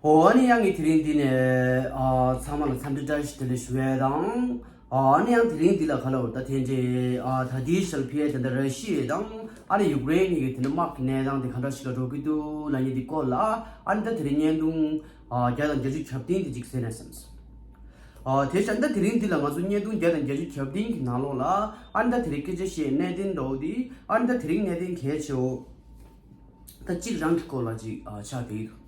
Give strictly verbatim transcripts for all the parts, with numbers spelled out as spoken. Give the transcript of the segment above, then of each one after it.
ཨོ་ཨ་ནི་ཡང་ངས་དེ་རིང་འདི་ནས་ཨ་ཚང་མ་ལ་འཚམས་འདྲི་བཀྲ་ཤིས་བདེ་ལེགས་ཞུ་ཡས་དང་། ཨ་ནི་ཡང་དེ་རིང་འདི་ལ་ག་ལ་འོ་ད་དེ་འདྲའི་ཨ་ད་ལྟའི་ཆར་ཕི་ཨེ་དེ་འདྲ་ར་ཤི་ཡ་དང་ཨ་ནི་ཡུཀ་རེན་གཉིས་ཀྱི་དེ་འདྲ་དམག་གི་གནས་སྟངས་དེ་ག་འདྲ་ཞིག་ལ་འགྲོ་གི་འདུག་ལབ་མཁན་དེ་སྐོར་ལ་ཨ་ནི་ད་དེ་རིང་བརྙན་ཐུང་ཨ་བརྒྱ་དང་བརྒྱད་ཅུ་གྱ་བདུན་དེ་ཅིག་གསན་ན་བསམས་སོང་། ཨ་དེ་བཞིན་ད་དེ་རིང་འདི་ལ་ང་ཚོ་བརྙན་ཐུང་བརྒྱ་དང་བརྒྱད་ཅུ་གྱ་བདུན་གྱི་ནང་ལོགས་ལ་ཨ་ནི་ད་དེ་རིང་སྐད་ཆ་བཤད་གནད་དོན་འདྲ་བོ་དེ་ཨ་ནི་ད་དེ་རིང་གནད་དོན་གལ་ཆེ་བོ་ད་གཅིག་རང་གི་སྐོར་ལ་ཅིག་ཨ་ཆགས་བསྡད་ཡོད།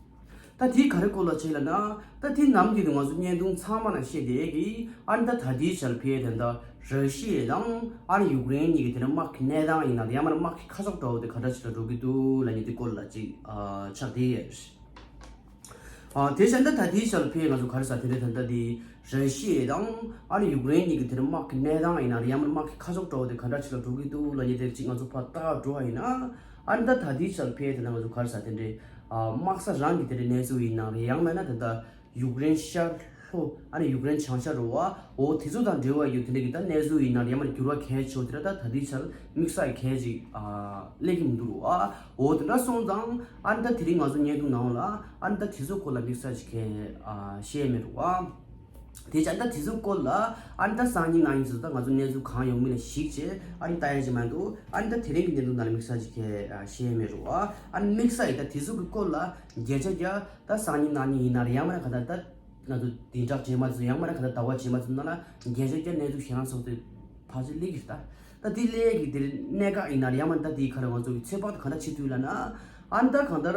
ད་དེ་ག་རེ་སྐོར་ལ་བྱས་ལབ་ན། ད་དེ་ནམ་རྒྱུན་དུ་ང་ཚོ་བརྙན་ཐུང་ཚང་མ་ནང་བཤད་བསྡད་ཀྱི་ཨ་ནི་ད་ད་ལྟའི་ཆར་ཕི་ཨེ་དེ་འདྲ་ར་ཤི་ཡ་དང་ཨ་ནི་ཡུཀ་རེན་གཉིས་ཀྱི་དེ་འདྲ་དམག་གི་གནས་སྟངས་ཡིན་ན་ཡང་མིན་ན་དམག་གི་ཁ་ཕྱོགས་འདྲ་བོ་དེ་ག་འདྲ་ཞིག་ལ་འགྲོ་གི་འདུག་ལབ་མཁན་དེ་སྐོར་ལ་ཅིག་ཨ་ཆགས་བསྡད་ཡོད། ཨ་དེ་བཞིན་ད་ད་ལྟའི་ཆར་ཕི་ཨེ་ང་ཚོ་ག་རེ་ཟེར་དེ་འདྲ་ད་ལྟ་དེ་ར་ཤི་ཡ་དང་ཨ་ནི་ཡུཀ་རེན་གཉིས་ཀྱི་དེ་འདྲ་དམག་གི་གནས་སྟངས་ཡིན་ན་ཡང་མིན་ན་དམག་གི་ཁ་ཕྱོགས་འདྲ་བོ་དེ་ག་འདྲ་ཞིག་ལ་འགྲོ་གི་འདུག་ལབ་མཁན་དེ་ཅིག་ང་ཚོ་ཕར་ལྟ་འགྲོ་བ་ཡིན་ན། ཨ་ནི་ད་ད་ལྟའི་ཆར་ཕི་ཨེ་དེ་འདྲ་ང་ཚོ་ག་རེ་ཟེར་དེ་འདྲའི་ཨ་དམག་ས་རང་གི་དེ་འདྲའི་གནས་ཚུལ་ཡིན་ན་ཡང་མིན་ན་ད་ལྟ་ཡུཀ་རེན་ཤར་ལྷོ་ཨ་ནི་ཡུཀ་རེན་བྱང་ཤར་རུ་བ་འོ་དེ་ཚོ་དང་འབྲེལ་བ་ཡོད་དེ་འདྲ་གི་ད་གནས་ཚུལ་ཡིན་ན་ཡང་མིན་ན་འགྱུར་བ་གལ་ཆེ་བོ་དེ་འདྲ་ད་ད་ལྟའི་ཆར་དམིགས་བསལ་གལ་ཅིག་ཨ་སླེབས་ཀྱི་མི་འདུག་རུ་བ། འོ་དེ་འདྲ་སོང་ཙང་ཨ་ནི་ད་དེ་རིང་ང་ཚོ་བརྙན་ཐུང་ནང་ལ་ཨ་ནི་ད་དེ་ཚོ་སྐོར་ལ་དམིགས་བསལ་ཅིག་གལ་ཨ་བཤད་མེད་རུ་བ། དེ་བྱས་ད་དེ་ཚོ་སྐོར་ལ་ཨ་ནི་ད་སང་ཉིན་གནངས་ཉིན་ཚོ་ད་ང་ཚོ་གནས་ཚུལ་གང་ཡོང་མིན་ལ་གཞིགས་བྱས་ཨ་ནི་ལྟ་ཡ་ཅིག་མ་གཏོགས་ཨ་ནི་ད་དེ་རིང་གི་བརྙན་ཐུང་ནང་ལ་དམིགས་བསལ་ཅིག་གལ་ཨ་བཤད་མེད་རུ་བ། ཨ་ནི་དམིགས་བསལ་ཡིན་ད་དེ་ཚོ་གི་སྐོར་ལ་བརྒྱ་ཆ་བརྒྱ་ད་སང་ཉིན་གནངས་ཉིན་ཡིན་ན་རེད་ཡང་མིན་ན་ག་ད་ད་ང་ཚོ་བདུན་ཕྲག་རྗེས་མ་ཚོ་ཡང་མིན་ན་ག་ད་ཟླ་བ་རྗེས་མ་ཚོ་ནང་ལ་བརྒྱ་ཆ་བརྒྱ་གནས་ཚུལ་གཞན་ལ་སོགས་ཏེ་ཕལ་ཆེར་སླེབས་ཀྱི་རེད་ད། ད་དེ་སླེབས་ཀྱི་དེ་གནད་འགག་ཡིན་ན་རེད་ཡང་མིན་ན་ད་དེའི་ཁ་རེ་ང་ཚོ་གི་ཚོད་དཔག་ད་ག་འདྲ་བྱེད་ཐུབ་ལབ་ན། ཨ་ནི་ད་གང་ལྟར་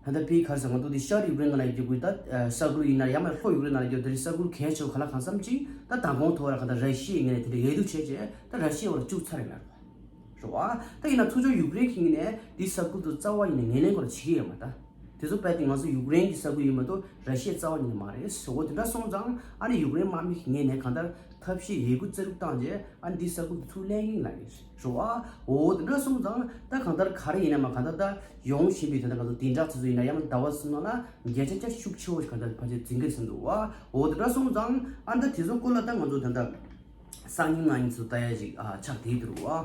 ད་ལྟ་ཕི་ག་རེ་ཟེར་ང་ཚོ་དེ་ཤར་ཡུཀ་རེན་ནང་ལ་ཡོད་རྒྱུ་གི་ད་ས་ཁུལ་ཡིན་ན་རེད་ཡང་མིན་ན་ལྷོ་ཡུཀ་རེན་ནང་ལ་ཡོད་དེ་རེད་ས་ཁུལ་གལ་ཆེ་བ་ག་ལ་གང་འཚམ་ཅིག་ད་མདང་དགོང་ཐོག་ར་གང་ལྟར་ར་ཤི་ཡའི་ངོས་ནས་དེ་འདྲ་འོས་བསྡུ་བྱས་རྗེས་ད་ར་ཤི་ཡའི་འོག་ལ་བཅུག་ཚར་ཡོད་མ་རེད། རེད་བ། ད་ཡིན་ན་ཚུར་ཕྱོགས་ཡུཀ་རེན་གྱི་ངོས་ནས་འདི་ས་ཁུལ་དུ་རྩ་བ་ཡིན་ནས་ངོས་ལེན་སྐོར་བྱེད་ཀྱི་ཡོད་མ་རེད། དེ་ཚོ་རྦད་དེ་ང་ཚོ་ཡུཀ་རེན་གྱི་ས་ཁུལ་ཡིན་མ་གཏོགས་ར་ཤི་ཡའི་རྩ་བ་ཉིད་ནས་མ་རེད། འོ་དེ་འདྲ་སོང་ཙང་ཨ་ནི་ཡུཀ་རེན་དམག་མི་གི་ངོས་ནས་གང་ལྟར་ཐབས་ཤེས་ཡོད་རྒུ་རྩལ་རྒུ་བཏང་རྗེས་ཨ་ནི་འདི་ས་ཁུལ་དུ་ཚུར་ལེན་གྱི་ཡིན་ལབ་ཡོད་རེད་བ། འོ་དེ་འདྲ་སོང་ཙང་ད་གང་ལྟར་ག་རེ་ཡིན་ན་མ་གང་ལྟར་ད་ཡོང་བཞིན་པའི་ད་ལྟ་ང་ཚོ་བདུན་ཕྲག་ཚོ་ཚོ་ཡིན་ན་ཡང་ན་ཟླ་བ་ཚོ་ནང་ལ་བརྒྱ་ཆ་བརྒྱ་ཤུགས་ཆེ་བོ་ཞིག་གང་ལྟར་ཕལ་ཆེར་འཛིན་གྱི་རེད་བསམ་འདུག་བ། འོ་དེ་འདྲ་སོང་ཙང་ཨ་ནི་ད་དེ་ཚོ་སྐོར་ལ་ད་ང་ཚོ་ད་ལྟ། སང་ཉིན་གནངས་ཉིན་ཚོ་ལྟ་ཡ་ཞིག་ཨ་ཆགས་བསྡད་འདུག་བ།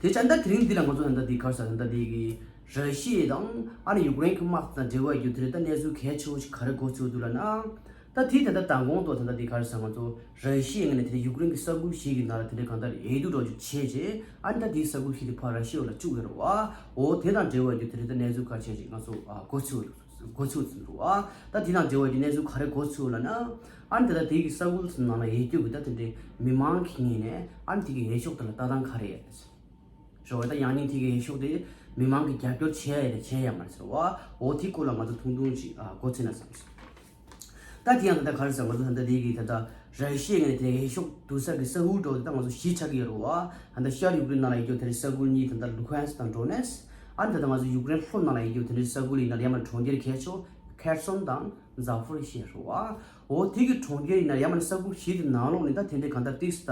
དེ་ཆ་ད་དེ་རིང་འདི་ལ་ང་ཚོ་ད་ལྟ་འདི་ག་རེ་ཟེར་ད་ལྟ་འདི་གི་ར་ཤི་ཡ་དང་ཨ་ནི་ཡུཀ་རེན་གྱི་དམག་དང་འབྲེལ་བ་ཡོད་དེ་རེད་ད་གནས་ཚུལ་གལ་ཆེ་བོ་ཞིག་ག་རེ་གོ་ཚུལ་འདུག་ལབ་ན། ད་དེ་ད་ལྟ་མདང་དགོང་དུ་ད་ལྟ་འདི་ག་རེ་ཟེར་ང་ཚོ་ར་ཤི་ཡའི་ངོས་ནས་དེ་ཡུཀ་རེན་གྱི་ས་ཁུལ་ཞིག་གི་ནང་ལ་དེ་འདྲ་གང་ལྟར་འོས་བསྡུ་འགྲོ་རྒྱུ་བྱས་རྗེས་ཨ་ནི་ད་དེའི་ས་ཁུལ་ཞིག་དེ་ཕར་ར་ཤི་ཡ་ལ་བཅུག་ཡོད་རེད་བ། འོ་དེ་དང་འབྲེལ་བ་ཡོད་དེ་རེད་ད་གནས་ཚུལ་གལ་ཆེ་ཞིག་ང་ཚོ་གོ་ཚུལ་འདུག་གོ་ཚུལ་ཟིན་འདུག་ཨ། ད་དེ་དང་འབྲེལ་བའི་གནས་ཚུལ་ག་རེ་གོ་ཚུལ་ལབ་ན། ཨ་ནི་ད་ལྟ་དེ་གི་ས་ཁུལ་ནང་ལ་ཡོད་རྒྱུ་གི་ད་དེ་འདྲའི་མི་མང་གི་ངོས་ནས་ཨ་ནི་དེ་གི་འོས་ཤོག་དེ་ལ་ལྟ་སྟངས་ག་རེ་ཡོད། རེད་བ། ད་ཡང་སྙིང་དེ་གི་འོས་ཤོག་དེ་མི་མང་གི་རྒྱབ་སྐྱོར་བྱས་ཡ་རེད་བྱས་ཡ་མ་རེད་ཟེར་བ། འོ་དེ་སྐོར་ལ་ང་ཚོ་ཐུང་ཐུང་ཅིག་ཨ་གོ་ཚུལ་ན་བསམ་སོང་། ད་དེ་ཡང་ད་ལྟ་ག་རེ་ཟེར་ང་ཚོ་ད་ལྟ་དེ་གི་ད་ལྟ་ར་ཤི་ཡའི་ངོས་ནས་དེ་འོས་ཤོག་བསྡུ་ས་གི་ས་ཁུལ་འགྲོ་དེ་ད་ང་ཚོ་གཞི་ཆགས་ཀྱི་ཡོད་རེད་བ། ད་ལྟ་ཤར་ཡུཀ་རེན་ནང་ལ་ཡོད་རྒྱུ་དེ་རེད་ས་ཁུལ་གཉིས་ད་ལྟ་ལུ་ཧན་སི་དང་ཌོ་ནེ་སི། ཨ་ནི་ད་ལྟ་ང་ཚོ་ཡུཀ་རེན་ལྷོ་ནང་ལ་ཡོད་རྒྱུ་དེ་རེད་ས་ཁུལ་ཡིན་ན་ཡང་མ་གྲོང་ཁྱེར་གལ་ཆེ་ཁེར་སོན་དང་ཛ་ཕོ་རི་ཤི་ཡ་རེད་བ། འོ་དེ་གི་གྲོང་ཁྱེར་ཡིན་ན་ཡང་མ་ས་ཁུལ་བཞི་དེ་ནང་ལོགས་ནས་ད་དེ་འདྲའི་གང་ལྟར་ཏིག་སི་ད་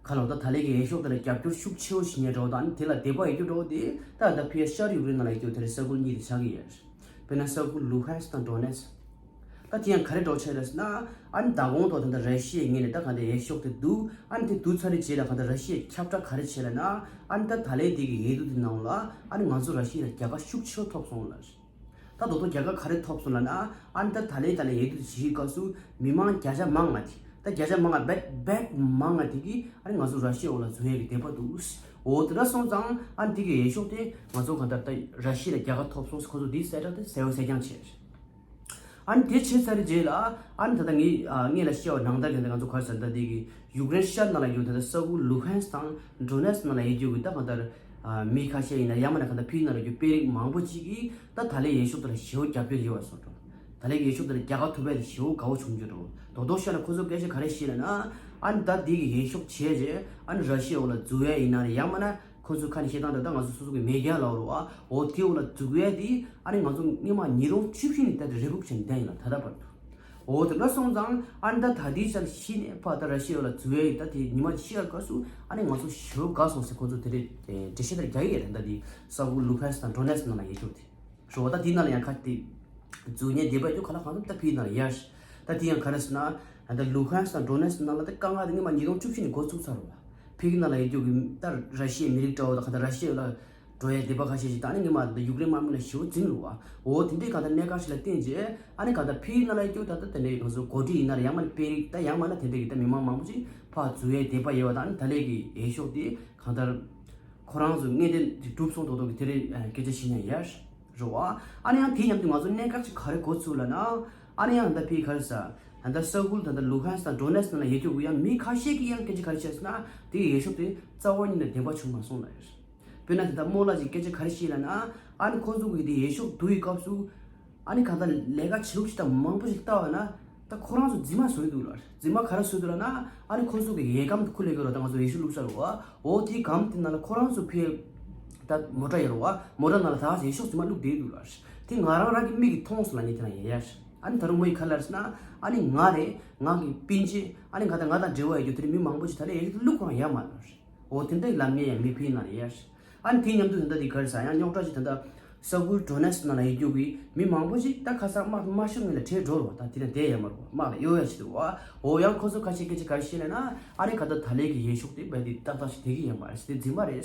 ག་ལོག་ད་ད་ལས་ཀྱི་འོས་ཤོག་དེ་ལ་རྒྱབ་སྐྱོར་ཤུགས་ཆེ་བོ་ཞིག་ཉར་འགྲོ་བ་དང་དེ་ལ་དད་པ་ཡོད་རྒྱུ་འགྲོ་བ་དེ་ད་ད་ཕི་ཡ་ཤར་ཡུཀ་རེན་ནང་ལ་ཡོད་རྒྱུ་དེ་རེད་ས་ཁུལ་གཉིས་དེ་ཆགས་ཀྱི་ཡོད། དཔེར་ན་ས་ཁུལ་ལུ་ཧན་སི་དང་ཌོ་ནེ་སི། ད་དེ་ཡང་ག་རེ་འགྲོ་ཆེ་རེད་ཟེར་ན། ཨ་ནི་ད་གོང་ཐོག་ད་ལྟ་ར་ཤི་ཡའི་ངོས་ནས་ད་གང་ལྟར་འོས་ཤོག་དེ་བསྡུ། ཨ་ནི་དེ་བསྡུ་ཚར་རེ་རྗེས་ལ་གང་ལྟར་ར་ཤི་ཡའི་ཁྱབ་བསྒྲགས་ག་རེ་བྱས་ལབ་ན། ཨ་ནི་ད་ད་ལས་དེ་གི་འོས་བསྡུ་དེ་ནང་ལ་ཨ་ནི་ང་ཚོ་ར་ཤི་ཡ་ལ་རྒྱལ་ཁ་ཤུགས་ཆེ་བ་ཐོབ་སོང་ལ། ད་དོ་དོ་རྒྱལ་ཁ་ག་རེ་ཐོབ་སོང་ལབ་ན། ཨ་ནི་ད་ད་ལས་ད་ལས་འོས་བསྡུ་བྱེད་སྐབས་སུ་མི་མང་བརྒྱ་ཆ་མང་ང་དེ་ད་བརྒྱ་ཆ་མང་ང་བེད་བེད་མང་ང་དེ་གི་ཨ་ནི་ང་ཚོ་ར་ཤི་ཡའི་འོག་ལ་འཛུལ་ཡས་ཀྱི་དད་པ་འདུག་འོ་དེ་འདྲ་སོང་ཙང་ཨ་ནི་དེ་གི་འོས་ཤོག་དེ་ང་ཚོ་གང་ལྟར་ད་ར་ཤི་ཡ་ལ་རྒྱལ་ཁ་ཐོབ་སོང་ཁོ་ཚོ་དེ་གསལ་བསྒྲགས་དེ་གསལ་བོ་གསལ་རྐྱང་བྱས། ཨ་ནི་དེ་བྱས་ཚར་རྗེས་ལ་ཨ་ནི་ད་ལྟ་ངས་ཨ་སྔོན་ལ་བཤད་པ་ནང་ལྟར་གྱི་ང་ཚོ་ག་རེ་ཟེར་ད་འདི་གི་ཡུཀ་རེན་ཤར་ནང་ལ་ཡོད་ད་ལྟ་ས་ཁུལ་ལུ་ཧན་སི་དང་ཌོ་ནེ་སི་ནང་ལ་ཡོད་རྒྱུ་གི་ད་གང་ལྟར་ཨ་མི་ཁ་ཤས་ཡིན་ན་ཡང་མིན་ན་གང་ལྟར་ཕི་ནང་ལ་ཡོད་དཔོན་རིགས་མང་པོ་ཅིག་གིས་ད་ད་ལའི་འོས་ཤོག་དེ་ལ་ཞེ་པོ་རྒྱབ་སྐྱོར་ཡོད་པ་བཟོ་འདྲ། ད་ལའི་འོས་ཤོག་དེ་ལ་རྒྱལ་ཁ་ཐོབ་པ་དེ་ཞེ་པོ་དགའ་བོ་བྱུང་རྒྱུ་འདྲ། དོ་དོ་བཤད་ན་ཁོ་ཚོ་སྐད་ཆ་ག་རེ་བཤད་ལབ་ན། ཨ་ནི་ད་འདི་གི་འོས་ཤོག་བྱས་རྗེས་ཨ་ནི་ར་ཤི་ཡའི་འོག་ལ་འཛུལ་ཡས་ཡིན་ན་ཡང་མིན་ན། ཁོ་ཚོས་ཁ་ནས་བཤད་སྟངས་འདྲ་ད་ང་ཚོ་སོ་སོ་གི་མེ་རྒྱལ་ལ་རོ་ཨ་འོ་དེའི་འོག་ལ་འཛུལ་ཡས་དེ་ཨ་ནི་ང་ཚོ་སྔོན་མ་ཉིས་སྟོང་བཅུ་བཞི་ནས་ད་དེ་རེ་སྒུག་བྱས་ནས་བསྡད་ཡིན་ལ་ད་ལྟ་བར་དུ། འོ་དེ་འདྲ་སོང་ཙང་ཨ་ནི་ད་ད་ལྟའི་ཆར་གཞི་ནས་ཕར་ད་ར་ཤི་ཡ་ལ་འཛུལ་ཡས་ད་དེ་ཉི་མ་ཤི་ཡ་སྐབས་སུ་ཨ་ནི་ང་ཚོ་ཞེ་པོ་དགའ་སོང་ཟེར་ཁོ་ཚོ་དེ་རེད་འགྲེལ་བཤད་དེ་རྒྱག་གི་ཡོད་རེད། ད་དེ་ས་ཁུལ་ལུ་ཧན་སི་དང་ཌོ་ནེ་སི་ནང་ལ་ཡོད་ཆོག་དེ། རོ་ད་དེའི་ནང་ལ་ཡང་ཁ་དེ། འཛུལ་ཉེན་བདེ་བ་ཡོད་ག་ལ་གང་འཚམ་ད་ཕིའི་ནང་ལ་ཡར། ད་དེ་ཡང་ག་རེ་ཟེར་ན། ད་ལུ་ཧན་སི་དང་ཌོ་ནེ་སི་ནང་ལ་ད་དཀའ་ངལ་དེ་སྔོན་མ་ཉིས་སྟོང་བཅུ་བཞི་ནས་འགོ་ཚུགས་ཚར་རོ། ཕིའི་ནང་ལ་ཡོད་རྒྱུ་གི་ད་ར་ཤི་ཡའི་མི་རིགས་འདྲ་བོ་ད་ག་ད་ར་ཤི་ཡ་ལ་ འགྲོ་ཡའི་དད་པ་ཁ་ཤས་ཤིག་ད་ནི་ངས་མ་ད་ཡུཀ་རེན་དམག་མི་ལ་ཞེ་པོ་འཛིང་རུ་བ། འོ་དེ་འདྲའི་གང་ལྟར་གནད་འགག་ཞིག་ལ་བརྟེན་རྗེས་ཨ་ནི་གང་ལྟར་ཕིའི་ནང་ལ་ཡོད་རྒྱུ་ད་ལྟ་དེ་འདྲའི་ང་ཚོ་འགོ་ཁྲིད་ཡིན་ན་རེད། ཡང་མ་ན་དེ་འདྲའི་གི་ད་མི་མང་མང་པོ་ཅིག་ཕར་འཛུལ་ཡའི་དད་པ་ཡོད་བ། ད་ནི་ད་ལས་ཀྱི་འོས་ཤོག་དེ་གང་ལྟར་ཁོ་རང་ཚོ་ངས་དེ་གྲུབ་སོང་ཐོག་ཐོག་གི་དེ་རེད་སྐད་ཆ་བཤད་ཉན་ཡ་རེད་བ། ཨ་ནི་ཡང་དེའི་མཉམ་དུ་ང་ཚོ་གནད་འགག་ཅིག་ག་རེ་གོ་ཚུལ་ལ་ན། ཨ་ནི་ཡང་ད་ཕིའི་ག་རེ་ཟ། ད་ལྟ་ས་ཁུལ་ད་ལྟ་ལུ་ཧན་སི་དང་ཌོ་ནེ་སི་ནང་ལ་ཡོད་རྒྱུ་གི་ཡང་མི་ཁ་ཤས་ཀྱིས་ཡང་སྐད་ཆ་ག་རེ་བཤད་ཟེར་ན། དེའི་འོས་ཤོག་དེ་རྩ་བ་ཉིད་ནས་བདེན་པ་བྱུང་མ་སོང་ལ་ཡོད། དཔེར་ན་དེ་ལྟར་རྨོ་ལགས་ཀྱིས་སྐད་ཆ་ག་རེ་བཤད་ལབ་ན། ཨ་ནི་ཁོང་ཚོ་གིས་དེ་འོས་ཤོག་བསྡུ་བའི་སྐབས་སུ། ཨ་ནི་གང་ལྟར་ལས་ཀ་བྱེད་ལུགས་ཤིག་དང་མང་པོ་ཞིག་ལྟ་བ་ན། ད་ཁོ་རང་ཚོ་རྫུན་མ་བཟོས་འདུག་ལ། རྫུན་མ་ག་རེ་བཟོས་འདུག་ལབ་ན། ཨ་ནི་ཁོང་ཚོ་གི་འོས་སྒམ་དེ་ཁུར་སླེབས་ཡོད་ར། ད་ང་ཚོ་འོས་ཤོག་བླུགས་ས་རུ་བ། འོ་དེའི་སྒམ་དེ་ནང་ལ་ཁོ་རང་ཚོ་ཕེབས། ད་མོ་ཊ་ཡོད་ར་བ། མོ་ཊ་ནང་ལ་ད་འོས་ཤོག་རྫུན་མ་བླུགས་བསྡད་འདུག་ལ། དེ་ང་རང་རང་གི་མིག་གིས་མཐོང་སོང་ལ་ནི་དེ་ན་ཡ་ཡ། ཨ་ནི་ད་རུང་མོ་ཡིས་ག་རེ་ལབ་རེད་ཟེར་ན། ཨ་ནི་ང་རེད། ང་གི་སྤུན་མཆེད། ཨ་ནི་གང་ལྟར་ང་དང་འབྲེལ་བ་ཡོད་རྒྱུ་དེ་རིང་མི་མང་པོ་ཞིག་ད་ལྟ་འོས་ཤོག་བླུགས་ཁོ་རང་ཡ་མ་ལ། འོ་དེ་འདྲ་ལབ་མཁན་ཡང་མི་ཕིའི་ནང་ལ་ཡོད། ཨ་ནི་དེའི་མཉམ་དུ་ད་ལྟ་འདི་ག་རེ་ཟ། ཡང་རྙོག་དྲ་ཞིག་ད་ལྟ་ས་ཁུལ་ཌོ་ནེ་སི་ནང་ལ་ཡོད་རྒྱུ་གི་མི་མང་པོ་ཞིག་ད་ཁ་སང་དམག་དམག་ཤོག་ངོས་ལ་ཁྲིད་འགྲོ་རུ་བ། ད་དེ་ན་བསྡད་ཡོད་མ་རུ་བ། དམག་ལ་གཡོལ་ཡ་ཞིག་འདུག་བ། འོ་ཡང་ཁོ་ཚོ་ཁ་ཤས་སྐད་ཆ་ག་རེ་བཤད་ལབ་ན། ཨ་ནི་ག་ད་ད་ལས་ཀྱི་འོས་ཤོག་དེ་རྦད་དེ་ཏག་ཏག་ཞིག་བསྡད་ཀྱི་ཡོད་མ་རེད། དེ་རྫུན་མ་རེད།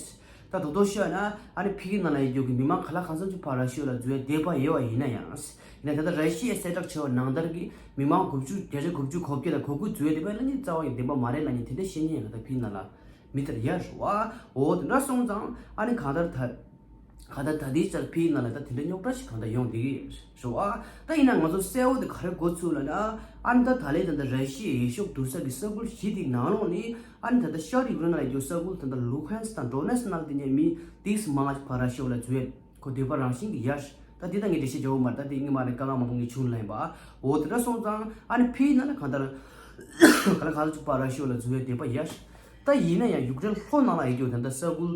ད་རྡོག་རྡོག་ཤོད་ན་ཨ་ནི་ཕ་གི་ནང་ལ་ཡོད་རྒྱུ་གི་མི་མང་ག་ལ་གང་འཚམ་ཅིག་ཕར་ར་ཤི་ཡ་ལ་འཛུལ་ཡ་འདོད་པ་ཡོད་པ་ཡིན་ན་ཡང་། ཡིན་ན་ད་ལྟ་ར་ཤི་ཡའི་གསལ་བསྒྲགས་བྱས་པ་ནང་ལྟར་གྱི་མི་མང་དགུ་བཅུ་བརྒྱ་ཆ་དགུ་བཅུ་གོ་བརྒྱད་དང་གོ་དགུ་འཛུལ་ཡ་འདོད་པ་ལ་ནི་རྩ་བ་ཡི་བདེན་པ་མ་རེད་ལབ་ནི་དེ་འདྲ་བཤད་མཁན་ཡང་ད་ལྟ་ཕ་གི་ནང་ལ་མི་དེར་ཡོད་རེད་བ། འོ་དེ་འདྲ་སོང་ཙང་ཨ་ནི་གང་ལྟར་ད་གང་ལྟར་ད་ལྟའི་ཆར་ཕ་གི་ནང་ལ་ད་དེ་འདྲ་རྙོག་དྲ་ཞིག་གང་ལྟར་ཡོང་བསྡད་ཀྱི་ཡོད་རེད་བ། ད་ཡིན་ན་ང་ཚོ་གསལ་བོ་དེ་ག་རེ་གོ་ཚུལ་ལབ་ན། ཨ་ནི་ད་ད་ལན་ད་ལྟ་ར་ཤི་ཡའི་འོས་ཤོག་བསྡུ་ས་གི་ས་ཁུལ་བཞི་དེའི་ནང་ལོགས་ནས། ཨ་ནི་ད་ལྟ་ཤར་ཡུཀ་རེན་ལ་ཡོད་རྒྱུ་ས་ཁུལ་ད་ལྟ་ལུ་ཧན་སི་དང་ཌོ་ནེ་སི་ནང་དེ་ནས་མི་ཏོག་ཙམ་མང་ང་ཕར་ར་ཤི་ཡ་ལ་འཛུལ་ཡ་ཁོ་འདོད་པ་རང་བཞིན་གྱི་ཡོད་རེད། ད་དེ་ད་ངས་འགྲེལ་བཤད་རྒྱག་འོ་མ་རེད། ད་དེ་སྔོན་མ་ནས་དཀའ་ངལ་མང་པོ་ངས་བྱུང་ལབ་ཡིན་པ། འོ་དེ་འདྲ་སོང་ཙང་ཨ་ནི་ཕ་གི་ནང་ལ་གང་ལྟར་ག་ལ་གང་ལ་ཅིག་ཕར་ར་ཤི་ཡ་ལ་འཛུལ་ཡ་འདོད་པ་ཡོད་རེད། ད་ཡིན་ན་ཡང་ཡུཀ་རེན་ལྷོ་ནང་ལ་ཡོད་རྒྱུ་ད་ལྟ་ས་ཁུལ་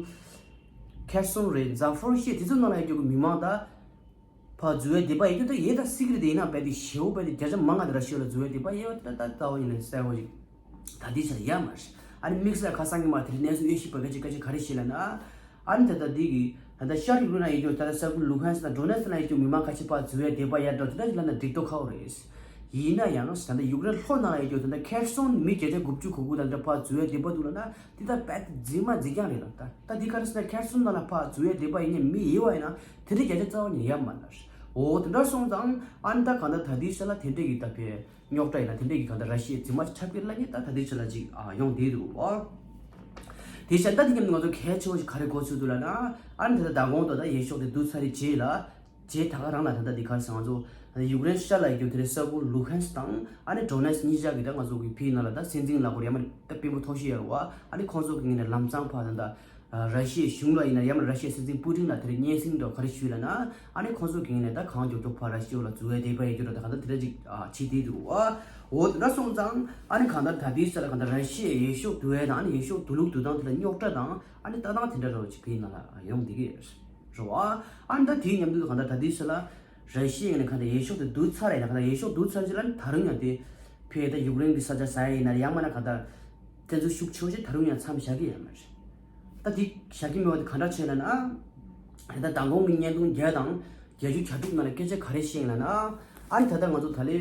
ཁེར་སོན་རེད། ཛ་ཕོ་རི་ཤི་ཡ་དེ་ཚོ་ནང་ལ་ཡོད་རྒྱུ་གི་མི་མང་ད། ཕར་འཛུལ་བའི་འདོད་པ་ཡོད་རྒྱུ་ད་ཡོད་ད་སྲིད་ཀྱི་རེད། དེ་ཡིན་ན་རྦད་དེ་ཞེ་པོ་རྦད་དེ་བརྒྱ་ཆ་མང་ང་དེ་ར་ཤི་ཡ་ལ་འཛུལ་བའི་འདོད་པ་ཡོད་པ་དེ་ད་ད་ལྟ་བ་ཡིན་ན་གསལ་པོ་ཞིག་ད་ལྟའི་ཆར་ཡོད་མ་རེད། ཨ་ནི་དམིགས་བསལ་ཁ་སང་གི་མ་དེ་རིང་གནས་ཚུལ་དབྱེ་ཞིབ་པ་སྐད་ཆ་སྐད་ཆ་ག་རེ་བཤད་ལབ་ན། ཨ་ནི་ད་ལྟ་འདི་གི་ད་ལྟ་ཤར་ཡུཀ་རེན་ལ་ཡོད་རྒྱུ་ད་ལྟ་ས་ཁུལ་ལུ་ཧན་སི་དང་ཌོ་ནེ་སི་ལ་ཡོད་རྒྱུ་མི་མང་ཁ་ཤས་ཕར་འཛུལ་བའི་འདོད་པ་ཡོད་འགྲོ་དེ་འདྲ་ཞིག་ལབ་ན་འགྲིག་མདོག་ཁ་པོ་རེད། ཡིན་ན་ཡང་ད་ལྟ་ཡུཀ་རེན་ལྷོ་ནང་ལ་ཡོད་རྒྱུ་ད་ལྟ་ཁེར་སོན་མི་བརྒྱ་ཆ་དགུ་བཅུ་གོ་དགུ་ད་ལྟ་ཕར་འཛུལ་བའི་འདོད་པ་འདུག་ལབ་ན། འདི་ད་རྦད་དེ་རྫུན་མ་རྫུན་རྐྱང་རེད་ལ། ད་ད་འདི་ག་རེ་ཟེར་ན་ཁེར་སོན་ནང་ལ་ཕར་འཛུལ་བའི་འདོད་པ་ཡོད་མཁན་མི་ཡོད་པ་ཡིན་ན་དེ་འདྲའི་བརྒྱ་ཆ་རྩ་བ་ནས་ཡོད་མ་རེད། འོ་དེ་འདྲ་སོང་ཙང་ཨ་ནི་ད་གང་ལྟར་ད་ལྟའི་ཆ་ལ་དེ་འདྲའི་གི་ད་ཕའི་རྙོག་དྲ་ཡིན་ན་དེ་འདྲའི་གི་གང་ལྟར་ར་ཤི་ཡའི་རྫུན་མ་ཆགས་ཀྱི་ལབ་མཁན་ད་ད་ལྟའི་ཆ་ལ་ཅིག་ཨ་ཡོང་བསྡད་འདུག་ཨ། དེ་བྱས་ད་དེ་མཉམ་དུ་ང་ཚོ་གལ་ཆེ་བོ་ཞིག་ག་རེ་གོ་ཚུལ་འདུག་ལབ་ན། ཨ་ནི་ད་ལྟ་མདང་དགོང་དུ་ད་འོས་ཤོག་དེ་བསྡུ་ཚར་རེད་རྗེས་ལ། རྗེས་ད་ག་རང་ལ་ད་ལྟ་འདི་ག་རེ་ཟེར། ང་ཚོ་ཡུཀ་རེན་ཤར་ལ་ཡོད་རྒྱུ་དེ་རེད། ས་ཁུལ་ལུ་ཧན་སི་དང་ཨ་ནི་ཌོ་ནེ་སི་གཉིས་ཆ་གི་ད་ང་ཚོ་གི་ཕའི་ནང་ལ་ད་སྲིད་འཛིན་ལ་གོ་རེ་ཡ་མ་ད་དཔོན་པོ་མཐོ་ཤོས་ཡོད་རེད་བ། ཨ་ནི་ཁོང་ཚོ་གི་ངོས་ནས་ལམ་སང་ཕར་ད་ད་ར་ཤི་ཡའི་གཞུང་ལ་ཡིན་ན་ཡ་མ་ར་ཤི་ཡའི་སྲིད་འཛིན་པུ་ཏིན་ལ་དེ་རེད་སྙན་སེང་འདྲ་བ་ག་རེ་ཞུས་ལབ་ན། ཨ་ནི་ཁོང་ཚོ་གི་ངོས་ནས་ད་གང་མགྱོགས་མགྱོགས་ཕར་ར་ཤི་ཡ་ལ་འཛུལ་བའི་འདོད་པ་ཡོད་རྒྱུ་འདྲ་ད་གང་ལྟར་དེ་འདྲ་ཅིག་བྱེད་བསྡད་འདུག་བ། འོ་དེ་འདྲ་སོང་ཙང་ཨ་ནི་གང་ལྟར་ད་ལྟའི་ཆ་ལ་གང་ལྟར་ར་ཤི་ཡའི་འོས་ཤོག་བསྡུ་བའི་དང་ཨ་ནི་འོས་ཤོག་བསྡུ་ལུགས་བསྡུ་སྟངས་དེ་ལ་རྙོག་དྲ་དང་ཨ་ནི་ལྟ་སྟངས་དེ་འདྲ་འདྲ་བོ་ཅིག་ཕའི་ནང་ལ་ཡོང་བསྡད་ཀྱི་ཡོད། རེད་བ། ཨ་ནི་ད་དེའི་མཉམ་དུ་གང་ལྟར་ད་ལྟའི་ཆ་ལ་ར་ཤི་ཡའི་ནས་གང་ལྟར་འོས་ཤོག་དེ་བསྡུ་ཚར་རེད་ལ། གང་ལྟར་འོས་ཤོག་བསྡུ་ཚར་རྗེས་ལ་ནི་ད་རུང་ཡང་དེ་ཕའི་ད་ཡུཀ་རེན་གྱི་ས་ཆ་ཟ་ཡ་ཡིན་ན་ཡང་མིན་ན་གང་ལྟར་བཙན་འཛུལ་ཤུགས་ཆེ་བོ་ཞིག་ད་རུང་ཡང་མཚམས་བཞག་གི་ཡོད་མ་རེད། ད་དེ་བཞག་གི་མེད་པ་དེ་གང་འདྲ་བྱས་ལབ་ན། ད་ལྟ་མདང་དགོང་གི་བརྙན་ཐུང་བརྒྱ་དང་བརྒྱད་ཅུ་གྱ་དྲུག་ནང་ལ་སྐད་ཆ་ག་རེ་བཤད་ཡིན་ལབ་ན། ཨ་ནི་ད་ལྟ་ང་ཚོ་ད་ལོའི་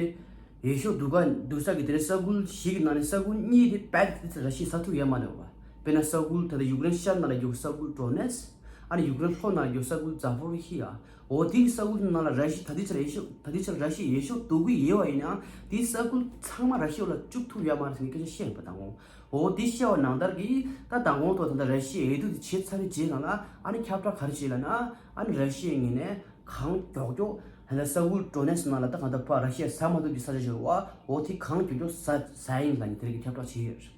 འོས་ཤོག་བསྡུ་ག་བསྡུ་ས་གི་དེ་རིང་ས་ཁུལ་བཞི་གི་ནང་ནས་ས་ཁུལ་གཉིས་དེ་རྦད་དེ་ར་ཤི་ཡས་ཟ་ཐུབ་ཡོད་མ་རེད་བ། དཔེར་ན་ས་ཁུལ་ད་ལྟ་ཡུཀ་རེན་ཤར་ནང་ལ་ཡོད་ས་ཁུལ་ཌོ་ནེ་སི། ཨ་ནི་ཡུཀ་རེན་ལྷོ་ནང་ལ་ཡོད་ས་ཁུལ་ཛ་ཕོ་རི་ཤི་ཡ། འོ་དེའི་ས་ཁུལ་ནང་ལ་ར་ཤི་ད་ལྟའི་ཆར་འོས་ཤོག་ད་ལྟའི་ཆར་ར་ཤི་ཡས་འོས་ཤོག་བསྡུ་གི་ཡོད་པ་ཡིན་ན་དེའི་ས་ཁུལ་ཚང་མ་ར་ཤི་ཡ་ལ་བཅུག་ཐུབ་ཡོད་མ་རེད་ཟེར་ནས་སྐད་ཆ་བཤད་ཡོད་པ་དང་། འོ་དེ་བཤད་པ་ནང་ལྟར་གྱིས་ད་མདང་དགོང་ཐོག་ད་ལྟ་ར་ཤི་ཡས་འོས་བསྡུ་དེ་བྱས་ཚར་བའི་རྗེས་ནང་ལ་ཨ་ནི་ཁྱབ་བསྒྲགས་ག་རེ་བྱས་ལབ་ན། ཨ་ནི་ར་ཤི་ཡའི་ངོས་ནས་གང་མགྱོགས་མགྱོགས་ད་ལྟ་ས་ཁུལ་ཌོ་ནེ་སི་ནང་ལ་ད་གང་ལྟར་ཕར་ར་ཤི་ཡས་ཟ་མ་ཐུབ་ཀྱི་ས་ཆ་ཞིག་རེད་བ། འོ་དེ་གང་མགྱོགས་མགྱོགས་ཟ་ཟ་ཡིན་ལབ་ནས་དེ་རིང་གི་ཁྱབ་བསྒྲགས་བྱས་ཡོད་རེད།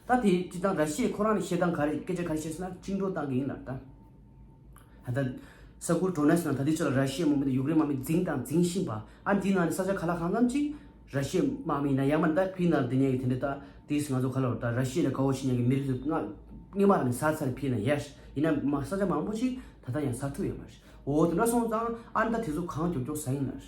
ད་དེ་སྤྱིར་བཏང་ར་ཤི་ཡས་ཁོ་རང་ནས་བཤད་སྟངས་ག་རེ་སྐད་ཆ་ག་རེ་བཤད་ཟེར་ན་བཅིངས་འགྲོལ་བཏང་གི་ཡིན་ལབ་ད། ད་ལྟ་ས་ཁུལ་ཌོ་ནེ་སི་ནང་ད་ལྟའི་ཆ་ལ་ར་ཤི་ཡའི་དམག་མི་དང་ཡུཀ་རེན་དམག་མི་འཛིང་དང་འཛིང་བཞིན་པ། ཨ་ནི་དེའི་ནང་ནས་ས་ཆ་ག་ལ་གང་འཚམ་ཅིག་ར་ཤི་ཡའི་དམག་མི་ཡིན་ན་ཡང་མིན་ད་ཕའི་ནང་ལ་བསྡད་མཁན་གྱི་དེ་འདྲ་ད་དེས་ང་ཚོ་ག་ལ་བར་ད་ར་ཤི་ཡ་ལ་དགའ་བོ་བྱེད་མཁན་གྱི་མི་རིགས་ཚོ་སྔ་སྔོན་མ་རང་ནས་ཟ་ཚར་ཕའི་ནང་ཡ། ཡིན་ན་མ་ས་ཆ་མང་པོ་ཞིག་ད་ལྟ་ཡང་ཟ་ཐུབ་ཡོད་མ་རེད། འོ་དེ་འདྲ་སོང་ཙང་ཨ་ནི་ད་དེ་ཚོ་གང་མགྱོགས་མགྱོགས་ཟ་ཡིན་ལབ་རེད།